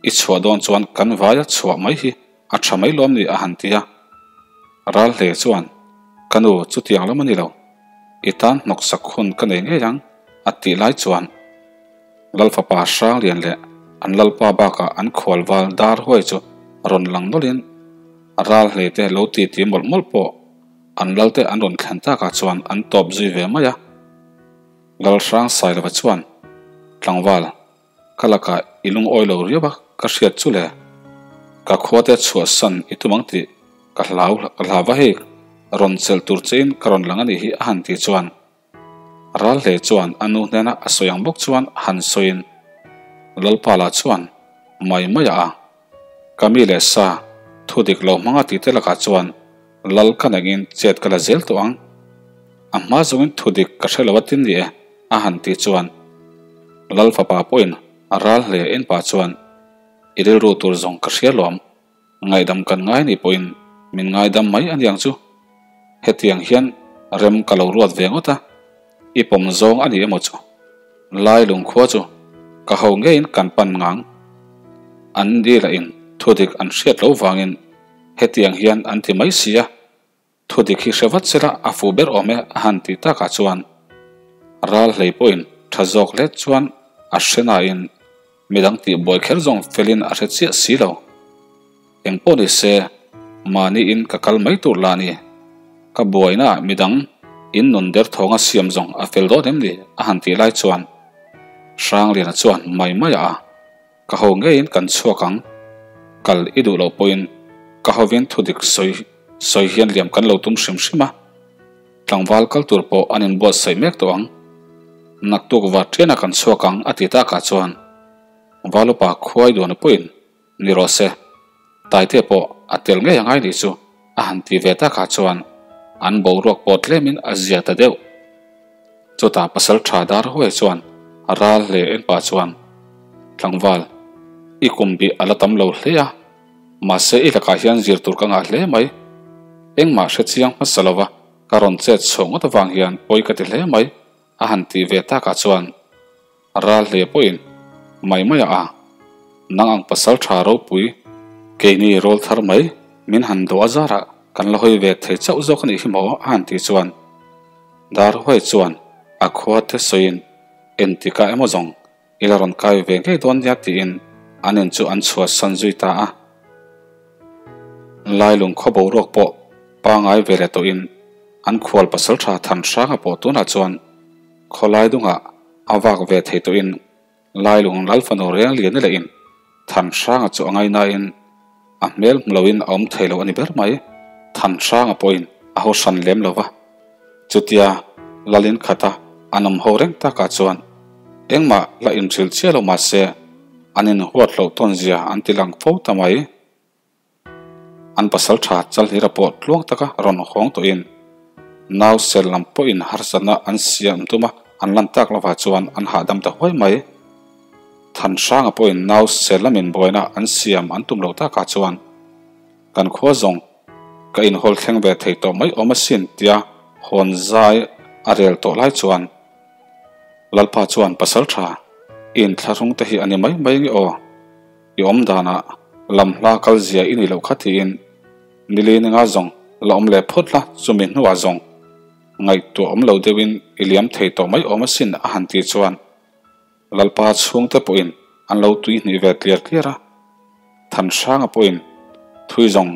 I chhuah dawn chuan kan vaia chhuah mai hi a tha mai lawm ni a han ti a. Ral hle chuan ka nu chutiang lam a ni lo, i tan hnawksak hun ka nei ngei ang a tih lai chuan Lalfapa Hranglian leh an Lalpa bakah an khualval dar huai chu rawn lang nawlhin ral hlei te lo titi mawlh mawlh pawh an Lalte an rawn thlen takah chuan an tawp zui ve mai a. Lal Hrang Sailova chuan, Tlangval, ka lakah i lungawi lo riau a ka hriat chu le. Ka khuate chhuahsan i tum ang tih ka hlau ka hlau va hei rawn chelh tur chein ka rawn lang a nih hi a han tih chuan Ral hle chuan a nu hnena a sawi ang bawk chuan han sawiin Lalpa lah chuan mai mai a a. Ka mi leh sa thu dik lo hmanga tih te lakah chuan Lal ka nengin chet ka la zel tawh ang. A hma zawngin thu dik ka hre lo a tin ni e a han tih chuan Lal fapa pawhin ral hle en pah chuan i rilru tur zawng ka hria lawm. Ngaihdam kan ngai nih pawhin min ngaidam mai a niang chu. Hetiang hian rem ka lo ruat ve ngawt a, i pawm zawng a ni emaw chu? Lai lungkhua chu ka ho ngeiin kan pan ngang. An ni lahin thudik an hriat lo vangin hetiang hian an ti mai si a. Thu dik hi hre vat sela a fuh ber awm e a han tih takah chuan ral hlei pawhin tha zawk let chuan a hre nain midang tih buai kher zawng felin a hre chiah si lo. Eng pawh ni se mahniin ka kal mai tur lah ni. Ka buainaah midang in nun derthawnga siam zawng a fel dawn em ni a han tih lai chuan Hrangliana chuan mai maiah a. Ka ho ngeiin kan chhuak ang. Kal i duh loh pawhin ka hovin thu dik sawi sawi hian liam kan lo tum hrim hrim a. Tlangval kal tur pawh an inbuatsaih mek tawh ang. Naktuk Vatriana kan chhuak ang a ti takah chuan Valupa khuai duana pawhin ni rawh se, Taite pawh a tel ngei angai nih chu a han ti ve takah chuan an boruak pawh tlemin a zia ta deuh. Chutah pasal tha dar huai chuan ral hle en pah chuan, Tlangval, i kum bih a la tam lo hle a, mahse i lakah hian zir tur ka ngah hle mai. Engmah hre chiang hmasa lova ka rawn chet chhuah ngawt avang hian pawi ka ti hle mai, a han tih ve takah chuan Ral hle pawhin mai mai a, nang ang pasal tha ropui keini rawl thar mai min han dawh a zarah kan la hawi ve thei chauh zawk a nih hi maw a han tih chuan dar huai chuan a khua te sawiin entikah emaw zawng i la rawn kai ve ngei dawn nia tiin an in chu an chhuahsan zui ta a. Lailung khaw boruak pawh pangai ve leh tawhin an khual pasal tha Thanhranga pawh tunah chuan khawlai dungah A vak ve thei tawhin Lailung Lalfanu reng lian i lehin Thanhranga chu a ngainain a hmel hmu loin a awm thei lo a ni ber mai. Thanhranga pawhin a haw hran lem lo va. Chutia Lalin khata An awm ho reng takah chuan engmah la inhrilh chiah lo mah se an inhuat loh tawn zia an ti lang fo ta mai. An pasal tha Chalhlira pawh tluang taka rawn hawng tawhin nau sel lam pawhin harsatna an siam tum a, an lan tak lovah chuan an hahdam ta huai mai. Thanhranga pawhin nau sel lamin buaina an siam an tum lo takah chuan kan khua zawng ka inhawl thleng ve thei tawh mai awm asin tia hawn zai a rel tawh lai chuan Lalpa chuan pasal tha i inthlahrung te hi a ni mai mai nge aw? I awm danah lam hla kal zia i nih loh kha tiin nili ninga zawng la awm leh phawt la, chumi hnuah zawng ngaihtuah awm lo deuhin i liam thei tawh mai awm asin a han tih chuan Lalpa chhungte pawhin an lo tui hnih ve tliar tliar a, Thanhranga pawhin thui zawng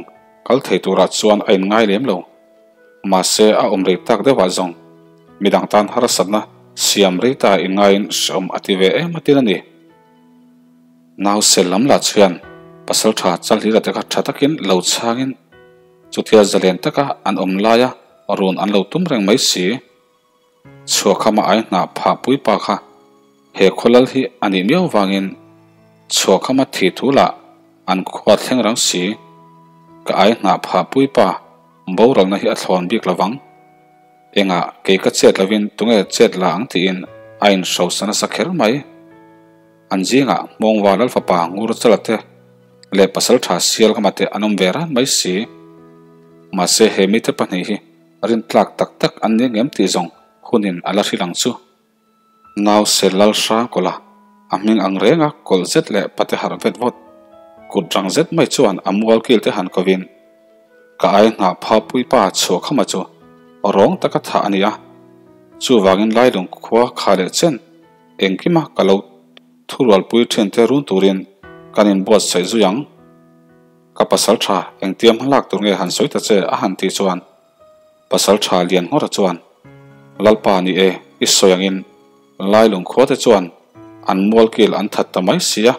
kal thei turah chuan a inngai lem lo. Mahse a awm rei tak deuhah zawng midang tan harsatna siam rei ta inngaiin hrehawm a ti ve em atin a ni. Nausel lam lah chuan Pasaltha Chalhlira te kha tha takin lo chhangin chutia zalen taka an awm laia run an lo tum reng mai si. Chhuakhama ai hnah phah puipa kha he khawlal hi a nih miau vangin Chhuakhama thi thu lah an khua thleng rang si. Ka ai hnah phah puipa boralna hi a thlawn bik lovang. Engah kei ka chet lovin tunge chet la ang tiin a inhrosa nasa kher mai. An zingah Hmawngva Lalfapa Ngur Chala te leh Pasaltha Sialkama te an awm ve ran mai si. Mahse he mite pahnih hi Rintlak tak tak an ni ngem tih zawng hunin a la hrilh ang chu. Nau sel lal hrang kawlh a, a hming ang renga kawlh zet leh pate harh vet vawt. Kut rang zet mai chuan a mual kil te han kovin, Ka ai nghah pha puipa chhuahkhama chu rawng taka thah a ni a, chuvangin Lailung khua kha leh chen engkima ka lo thurualpui thiante run turin kan inbuatsaih zui ang. Ka pasal tha engtiam hmalak tur nge han sawi ta che a han tih chuan pasal tha lian nghawra chuan Lalpa ni e i sawi angin Lailung khua te chuan an mual kil an that ta mai si a,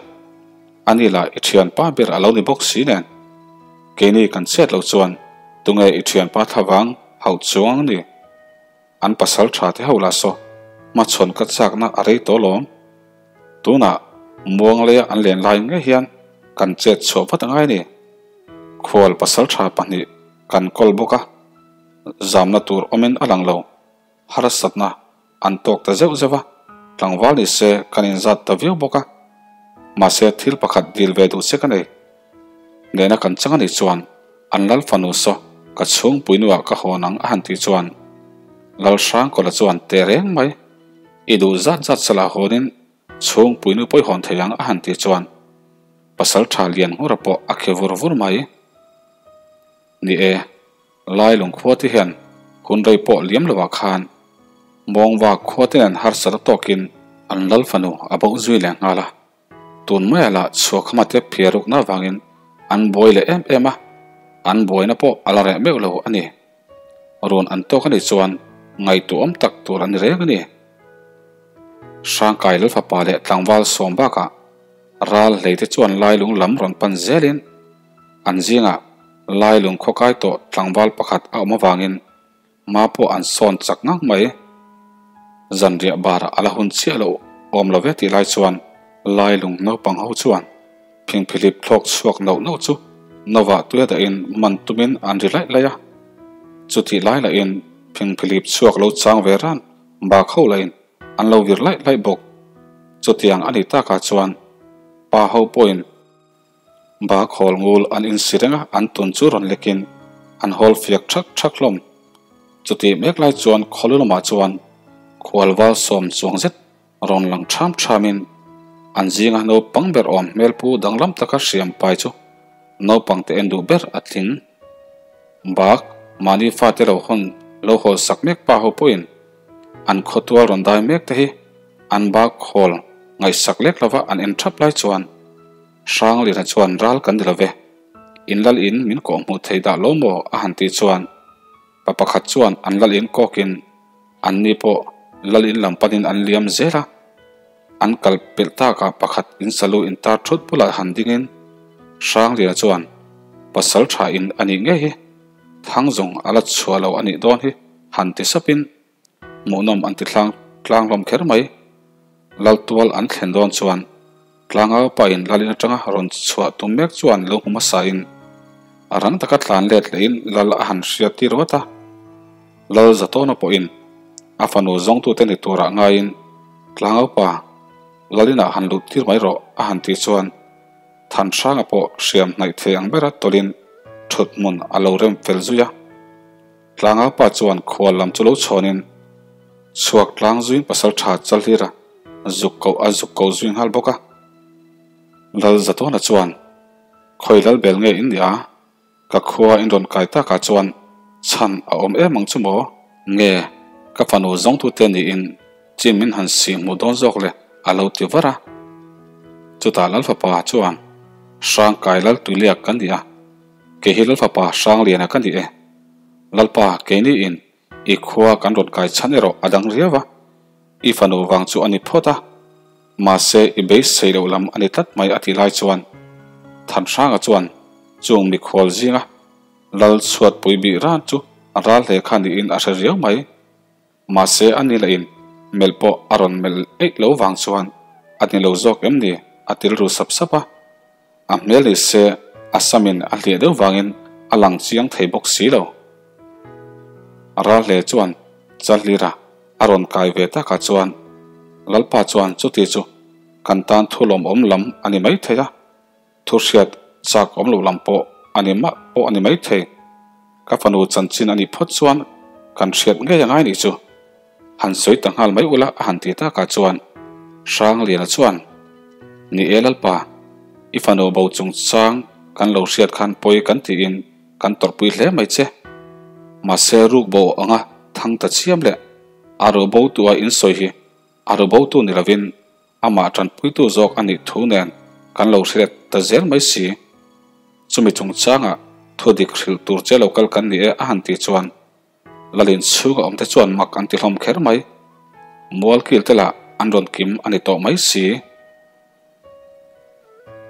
ani lah i thianpa ber a lo ni bawk si nen keini kan chhiat loh chuan tunge i thianpa thlavang hauh chuang ang ni? An pasal tha te ho lah saw hmachhawn ka chakna a rei tawh lawm. Tunah muangleia an len lai ngei hian kan chet chhuah vat angai a ni. Khual pasal tha pahnih kan kawl bawk a, zamna tur awmin a lang lo. Harsatna an tawk ta zeuh zeuh a, tlangval ni se kan inzat ta viau bawk a. Mahse thil pakhat dil ve duh che ka nei. Nena kan chang a nih chuan an lal fanu saw ka chhungpui nuah ka hawn ang a han tih chuan Lal Hrangkawla chuan teh reng mai, i duh zat zat salah hawnin chhungpui nu pawh i hawn thei ang a han tih chuan pasal tha lian nghura pawh a khe vur vur mai. Ni e, Lai lungkhua te hian hun rei pawh liam lovah khan Mawngva khua te nen harsat a tawkin an lal fanu a boh zui leh nghal a. Tun maia lah chhuakhama te phiar rukna avangin an buai leh em em a, an buaina pawh a la reh meuh lo a ni. Run an tawk a nih chuan ngaihtuahawm tak tur a ni reng a ni. Hrangkai Lalfapa leh tlangval sawm bakah ral hlei te chuan Lailung lam rawn pan zelin an zingah Lailung khawkai tawh tlangval pakhat a awm avangin Hma pawh an sawn chak ngang mai. Zanriah barah a la hun chiah loh awm lo ve tih lai chuan Lailung naupang ho chuan phingphilip thlawk chhuak nauh nauh chu Nova tuia dahin man tumin an ri laih laih a. Chutih lai lahin phingphilip chhuak lo chang ve ran bak ho lahin an lo vir laih laih bawk. Chutiang a nih takah chuan pa ho pawhin Bak hawl ngul an insi reng a, an tun chu rawn lekin an hawl fiak thak thak hlawm. Chutih mek lai chuan khawlu lamah chuan khualval sawm chuang zet rawn lang tham thamin an zinga naupang ber awm hmelpu danglam taka hriam pai chu naupang te en duh ber a tling. Bak mahni fate lo hawn lo hawl sak mek pa ho pawhin an khawtual rawn dai mek te hi an bak hawl ngaihsak lek lova an en thap lai chuan Hranglina chuan ral kan ni love, in lal in min kawh hmuh thei dah lo maw a han tih chuan pa pakhat chuan an lal in kawkin an ni pawh lal in lam panin an liam zel a, an kal pelh takah pakhat in salu in tar thut bulah han dingin Hranglina chuan pasal tha in a nih ngei hi thang zawng a la chhuah lo a nih dawn hi han ti sapin Hmuhnawm an ti thlang tlang hlawm kher mai. Lal tual an thlen dawn chuan tlangau pa in lalin atanga rawn chhuah tum mek chuan lo hmu hmasa in a rang taka tlan let leh in lal a han hriat tir vat a. Lal Zatawna pawhin a fanu zawngtute ni turah ngaiin tlangau pa lalinah han lut tir mai rawh a han tih chuan Thanhranga pawh hriam hnaih thei ang bera tawlhin thut hmun a lo rem fel zui a. Tlangau pa chuan khual lam chu lo chhawnin chhuak tlang zuiin pasal tha Chalhlira zuk koh a zuk ko zui nghal bawk a. Lal Zatawna chuan, Khawi lal bel nge in nia? Ka khua in rawn kai takah chuan chhan a awm em ang chu maw? Nge ka fanu zawngtute niin chi min han sih hmuh dawn zawk le a lo ti var a. Chutah Lal fapa chuan, Hrangkai Lal Tuiliak ka ni a, kei hi Lal fapa Hrangliana ka ni e. Lalpa keini in i khua kan rawn kai chhan erawh a dang riau a, i fanu vang chu a ni phawt a. Mahse, i beisei loh lam a ni tlat mai a tih lai chuan Thanhranga chuan chung mikhual zinga lal chhuatpui bih ran chu a ral hle kha niin a hre riau mai. Mahse, a ni lahin melh pawh a rawn melh eih lo vang chuan a ni lo zawk em ni a tilru sap sap a. A hmel ni se a samin a hliah deuh vangin a lang chiang thei bawk si lo. Ral hle chuan Chalhlira a rawn kai ve takah chuan Lalpa chuan chuti chu kan tan thu lawmawm lam a ni mai thei a, thu hriat chak awm loh lam pawh a ni mah pawh a ni mai thei. Ka fanu chanchin a nih phawt chuan kan hriat ngei a ngai nih chu. Han sawi ta nghal mai ula a han ti takah chuan Hrangliana chuan, Ni e Lalpa, i fanu bo chungchang kan lo hriat khan pawi kan tiin kan tawrhpui hle mai che. Mahse ruk bo anga thang ta chiam leh a ru bo tu a insawi hi a ru bo tu ni lovin amah tanpuitu zawk a nih thu nen kan lo hriat ta zel mai si. Chumi chungchangah thu dik hrilh tur che lo kal kan ni e a han tih chuan Lalin chhunga awmte chuan mak an ti hlawm kher mai. Mualkil te lah an rawn kim a ni tawh mai si.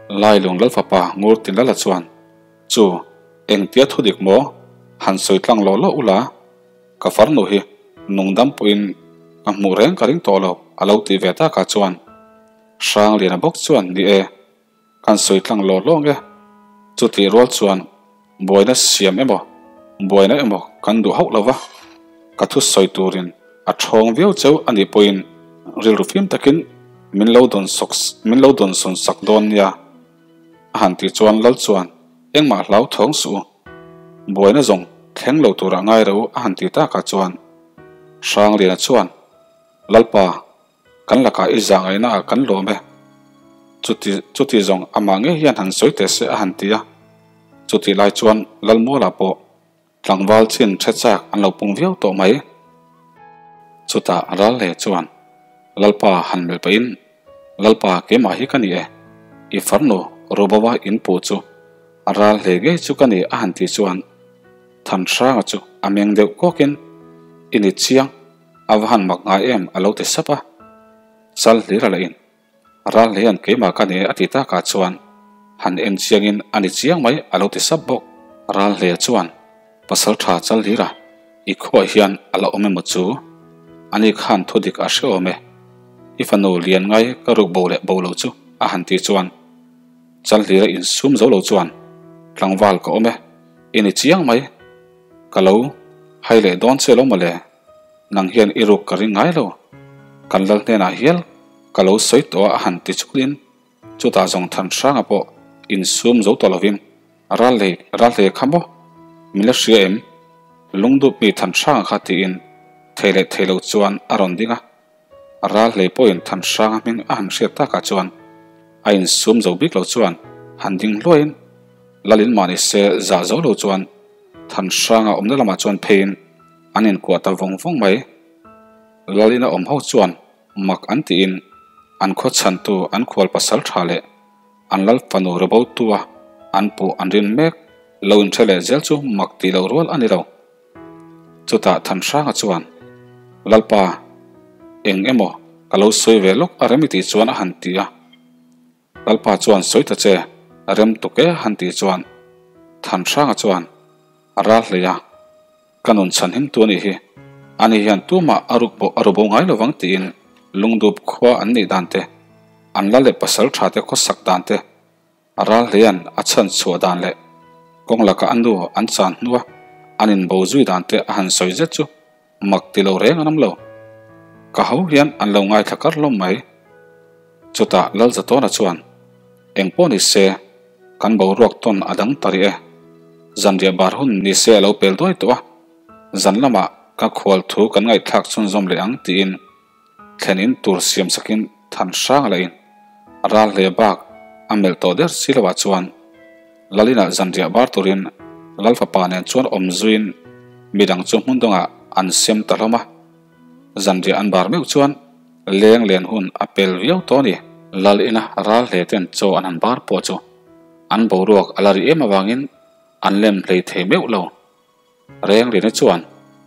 Lailung Lalfapa Ngur Tinlala chuan, Chu, engtia thu dik maw? Han sawi tlang lawh lawh ula, ka farnu hi nungdam pawhin ka hmuh reng ka ring tawh lo, a lo ti ve takah chuan Hrangliana bawk chuan, Ni e, Kan sawi tlang lawh lawng e. Chutih rual chuan buaina siam emaw, buaina emaw kan duh hauh lo va, ka thu sawi turin a thawng viau cheu a nih pawhin rilru fim takin min lo dawn sawk min lo dawn sawn sak dawn nia. A han tih chuan Lal chuan engmah hlau thawng suh u, buaina zawng thleng lo turah ngai ro a han ti takah chuan Hrangliana chuan Lalpa, Kan lakah i zah ngaihna ah kan lawm e. Chuti, chuti zawng amah ngei hian han sawi teh se a han ti a. Chutih lai chuan Lalmuala pawh tlangval chin ṭhe chak an lo pung viau tawh mai. Chutah ral hle chuan Lalpa han melh pahin, Lalpa keimah hi ka ni e, i farnu Rubawa in pu chu ral hle ngei chu ka ni a han tih chuan Thanhranga chu a meng deuh kawkin, I ni chiang. A va han mak ngai em a lo ti sap a, chal hlir a la in. Ral hian keimah ka ni e a ti takah chuan han en chiangin a ni chiang mai a lo ti sap bawk. Ral hle chuan pasal tha chal hlir a, i khuaah hian a la awm emaw chu? Ani khan thu dik a hre awm e. I fanu lian ngai ka ruk bo leh bo lo chu a han ti chuan chal hlir a insum zo lo chuan tlangval ka awm e, i ni chiang mai. Ka lo hai leh dawn che lo mawle. Nang hian i ruk ka ring ngai lo. Kan lal hnenah hial ka lo sawi tawh a a han ti chulin chutah zawng than hranga pawh insum zo tawh lovin ral lei ral hle kha maw? Min la hria em? Lungdup mi than hranga kha tiin thei leh thei lo chuan a rawn ding a. Ral hlei pawhin than hranga hming a han hriat takah chuan a insum zo bik lo chuan han ding hluaiin Lalin mahni se zah zo lo chuan than hranga awmna lamah chuan pheiin an inkuah ta vawng vawng mai. Lalina awm ho chuan mak an tiin an khaw chhantu an khual pasal tha leh an lal fanu rebotua an puh an rin mek lo inhre leh zel chu mak tih loh rual a ni lo. Chutah Thanhranga chuan, Lalpa, eng emaw ka lo sawi ve lawk a rem i tih chuan a han ti a. Lalpa chuan sawi ta che, rem tuk e a han tih chuan Thanhranga chuan a ral hlei a, Ka nun chhan him tu a nih hi. Ani hian tumah a ruk bo a ru bo ngai lovang tiin lungdup khua an nih dan te, an la leh pasal tha te khawsak dan te, a ral hleian a chhan chhuah dan leh kawng laka a nu an chan hnua an inbo zui dan te a han sawi zet chu mak ti lo reng an awm lo. Ka ho hian an lo ngaithla kar hlawm mai. Chutah Lalzatawna chuan, Eng pawh ni se, kan boruak tawn a dang ta rih e. Zanriah bar hun ni se a lo pel duai tawh a, zan lamah ka khual thu kan ngaihthlak chhunzawm leh ang tiin thlen in tur siam sakin than hrang a la in ral hle bak a melh tawh der si loah chuan Lalinah zanriah bar turin Lalfapa nen chuan awm zuiin midang chu hmun dangah an sem ta hlawm a. Zanriah an bar meuh chuan leng len hun a pel viau tawh a ni. Lal ina ral hle ten chaw an han bar pawh chu an boruak a la ri em avangin an lem hlei thei meuh lo. Reng Rina chuan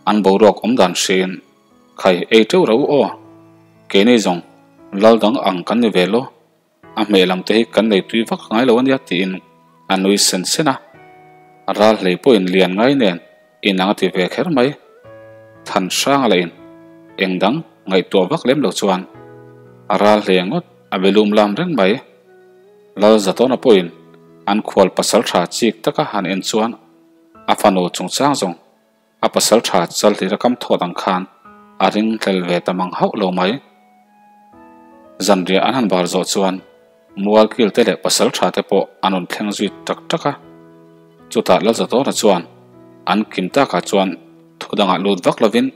an boruak awm dan hriain, Khai ei teuh ro aw, keini zawng lal dang ang kan ni ve lo. A hmeh lam te hi kan nei tui vak ngai lo ania tiin a nui sen sen a. Ral hlei pawhin lian ngai nen inang a ti ve kher mai. Than hrang a la in eng dang ngaihtuah vak lem lo chuan a ral hlei ngawt a be lum lam reng mai. Lal Zatawna pawhin an khual pasal tha chik taka han en chuan a fanu chungchang zawng A pasal tha Chalhlira kam thawt ang khan a ring hlel ve ta mang hauh lo mai. Zanriah an han bar zawh chuan Mualkil te leh pasal tha te pawh an rawn thleng zui tak tak a. Chutah Lalzatawna chuan an kim takah chuan thu dangah lut vak lovin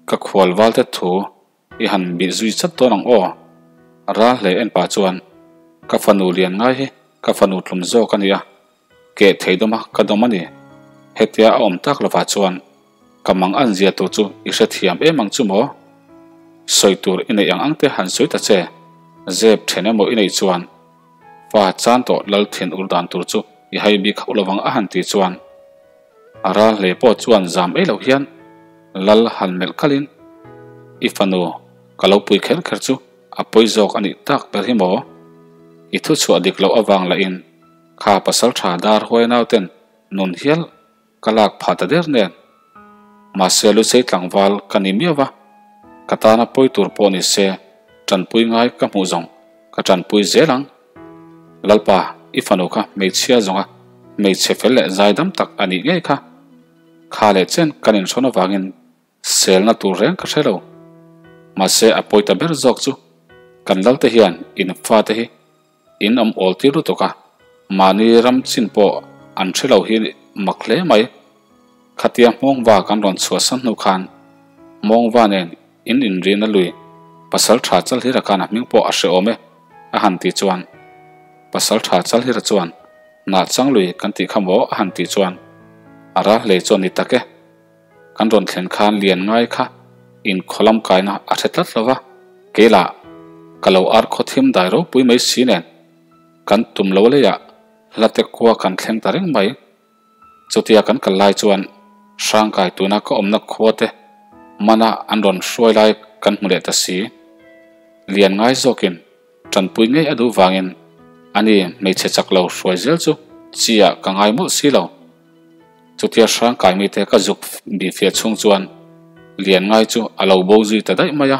ka khual valte thu I han bih zui chat dawn ang aw. Ral hle en pah chuan ka fanu lian ngai hi ka fanu tlum zawk a nia, keh thei dawm a ka dawm a ni. Hetia a awm tak lovah chuan ka mang an zia tur chu i hrethiam em ang chu maw? Sawi tur i neih ang ang te han sawi ta che, zep then emaw i neih chuan fa chan tawh lal thin ur dan tur chu i hai bik hauh lovang a han tih chuan A ral hle pawh chuan zam ei loh hian Lal han melh kalin, I fanu, ka lo pui kher kher chu a pawi zawk a nih tak ber hi maw? I thu chhuah dik loh avang lahin kha pasal tha dar huai nauten nun hial ka lak phah ta der nen. Mahse Lusei tlangval ka ni miau va, ka tana pawi tur pawh ni se tanpui ngai ka hmuh zawng ka tanpui zel ang. Lalpa, i fanu kha hmeichhia zawnga hmeichhe fel leh zaidam tak a nih ngei kha. Kha leh chen kan inhrawn avangin selna tur reng ka hre lo. Mahse a pawi ta ber zawk chu kan Lalte hian in fate hi in awm awl tir lutuk a, mahni ram chin pawh an hre lo hi mak hle mai. Khatia Hmawngva kan rawn chhuahsan hnu khan Hmawngva nen In inrihna lui Pasal Tha Chalhira khan a hming pawh a hre awm e, a han tih chuan Pasal Tha Chalhira chuan Hnah chang lui kan tih kha maw a han tih chuan a ral hlei chuan ni tak e. Kan rawn thlen khan lian ngai kha in khawlam kaina a hre tlat lo va, keilah ka lo ar khaw thim dai ropui mai si nen kan tum lo leiah hlate khua kan thleng ta reng mai. Chutia kan kal lai chuan Hrangkai tuna ka awmna khua te mana an rawn hruai lai kan hmu leh ta si. Lian ngai zawkin tanpui ngei a duh vangin ani hmeichhe chak lo hruai zel chu chi ah ka ngai mawlh si lo. Chutia Hrangkai mite ka zuk bih fiah chhung chuan Lian ngai chu a lo bo zui ta daih mai a.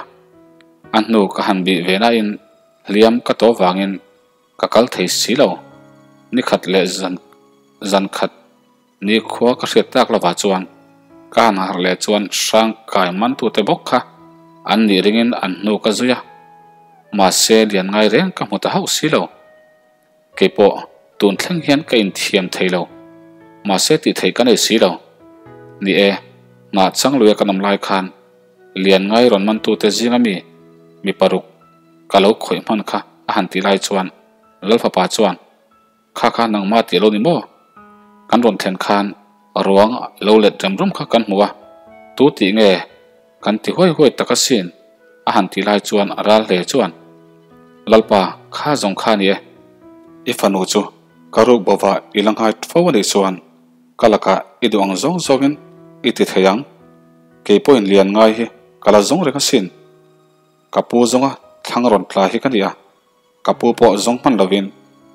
A hnu ka han bih ve nain hliam ka tawh vangin Ka kal thei si lo. Ni khat leh zan zan khat ni khua ka hriat tak lovah chuan ka han harh leh chuan hrang kai mantute bawk kha an nih ringin an hnu ka zui a. Mahse lian ngai reng ka hmu ta hauh si lo. Keipawh tun thleng hian ka inthiam thei lo. Mahse tih theih ka nei si lo. Ni e, hnah chang luia kan awm lai khan lian ngai rawn mantute zinga mi mi paruk Ka lo khawih hman kha a han tih lai chuan Lalfapa chuan, Kha kha nangmah tih lo ni maw? Kan rawn thlen khan ruang lo let rem rum kha kan hmu a, tu tih nge kan ti huai huai tak asin a han tih lai chuan ral hle chuan, Lalpa, kha zawng kha ni e. I fanu chu ka ruk bova i la nghai fo a nih chuan ka lakah i duh ang zawng zawngin i ti thei ang. Kei pawhin lian ngai hi ka la zawng reng asin. Ka pu zawnga thlang rawn tla hi ka ni a, ka pu pawh zawng hman lovin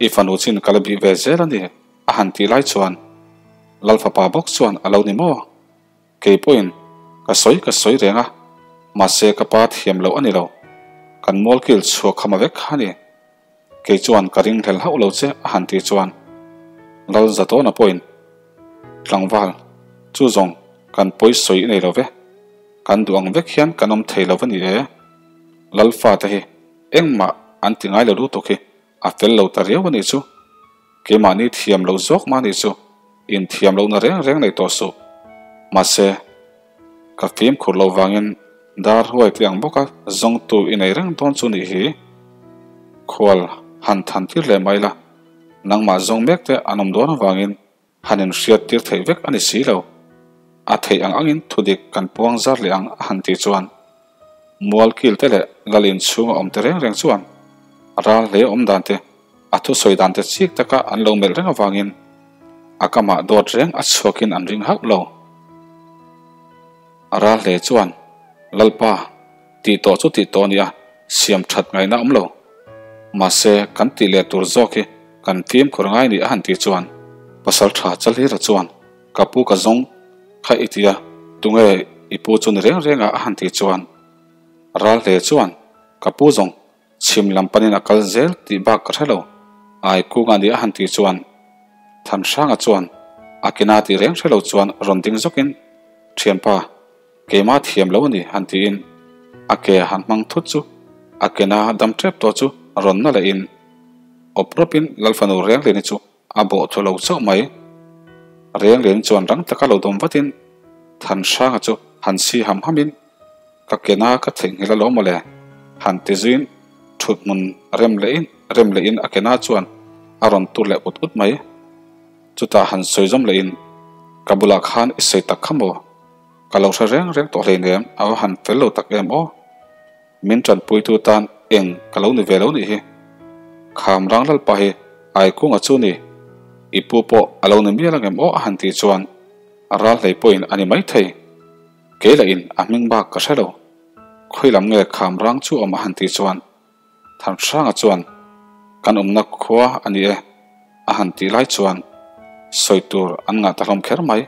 i fanu chin ka la bih ve zel a ni a han tih lai chuan Lalfapa bawk chuan a lo ni maw? Kei pawhin Ka sawi ka sawi reng a, mahse ka pa thiam loh a ni lo. Kan mualkil chhuak khama vek kha a ni. Kei chuan ka ringhlel hauh lo che a han tih chuan Lalzatawna pawhin tlangval chu zawng kan pawi sawi i nei lo ve, kan duh ang vek hian kan awm thei lo va ni e. Lalfa te hi engmah an ti ngai lo lutuk hi a fel lo ta riau a nih chu. Keimahni thiam lo zawk mah nih chu inthiam lohna reng reng nei tawh suh. Mahse, ka fimkhur loh vangin dar huai te ang bawka zawngtu i nei reng dawn chu nih hi. Khual han than tir leh mai la, nangmah zawng mek te an awm dawn avangin han inhriat tir theih vek a ni si lo. A theih ang angin thudik kan puang zar leh ang a han tih chuan Mualkil te leh Lal inchhunga awm te reng reng chuan ral hle awm dan te, a thusawi dan te chik taka an lo melh reng avangin a kamah dawt reng a chhuakin an ring hauh lo. Ral hle chuan Lalpa tih tawh chu tih tawh a nia, siam that ngaihna awm lo. Mahse kan tih leh tur zawk hi kan fimkhur ngai ni a han tih chuan Pasaltha Chalhira chuan Ka pu ka zawng kha i tia, tunge i pu chu ni reng reng a a han tih chuan ral hle chuan ka pu zawng chhim lam panin a kal zel tih bak ka hre lo, ai kunga ni a han tih chuan Thanhranga chuan a kina tih reng hre lo chuan rawn ding zawkin Thianpa, keimah thiam lo a ni han tiin a ke han hmang thut chu a kena dam tep tawh chu rawn na lehin awp rawpin Lalfanu Renglini chu A bawh thu lo chauh mai. Rengleng chuan rang taka lo dawm vatin Thanhranga chu han si ham hamin ka kena ka theihnghilh alawm mawle han ti zuiin thut hmun rem lehin rem lehin a kena chuan a rawn tur leh ut ut mai. Chutah han sawi zawm lehin ka bulah khan i sawi tak kha maw? Ka lo hre reng reng tawh hleinem a va han fel lo tak em aw. Min tanpuitu tan eng ka lo ni ve lo nih hi. Kham rang lalpa hi Aikunga chu ni. I pu pawh a lo ni mial angem aw a han tih chuan a ral hlei pawhin a ni maithei. Kei lah in a hming bak ka hre lo. Khawi lam nge kham rang chu awm a han tih chuan Thanhranga chuan kan awmna khua a ni e a han tih lai chuan sawi tur an ngah ta hlawm kher mai.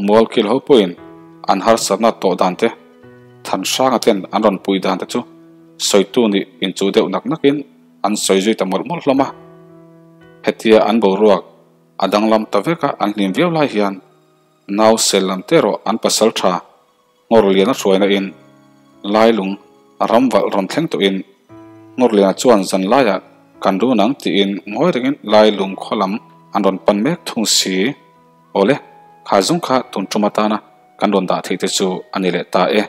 Mualkil ho pawhin an harsatna tawh dan te, Thanhranga ten an rawn pui dan te chu sawitu nih inchuh deuh nak nakin an sawi zui ta mawlh mawlh hlawm a. Hetia an boruak a danglam ta vek a an hlim viau lai hian nau sel lam te erawh an pasal tha Ngawrliana hruaina in Lailung ram valh rawn thleng tawhin Ngawrliana chuan zan laiah kan run ang tiin ngawi rengin Lailung khaw lam an rawn pan mek thung si. Awle, kha zung kha tun tum atana kan rawn dah theih te chu a ni leh ta e.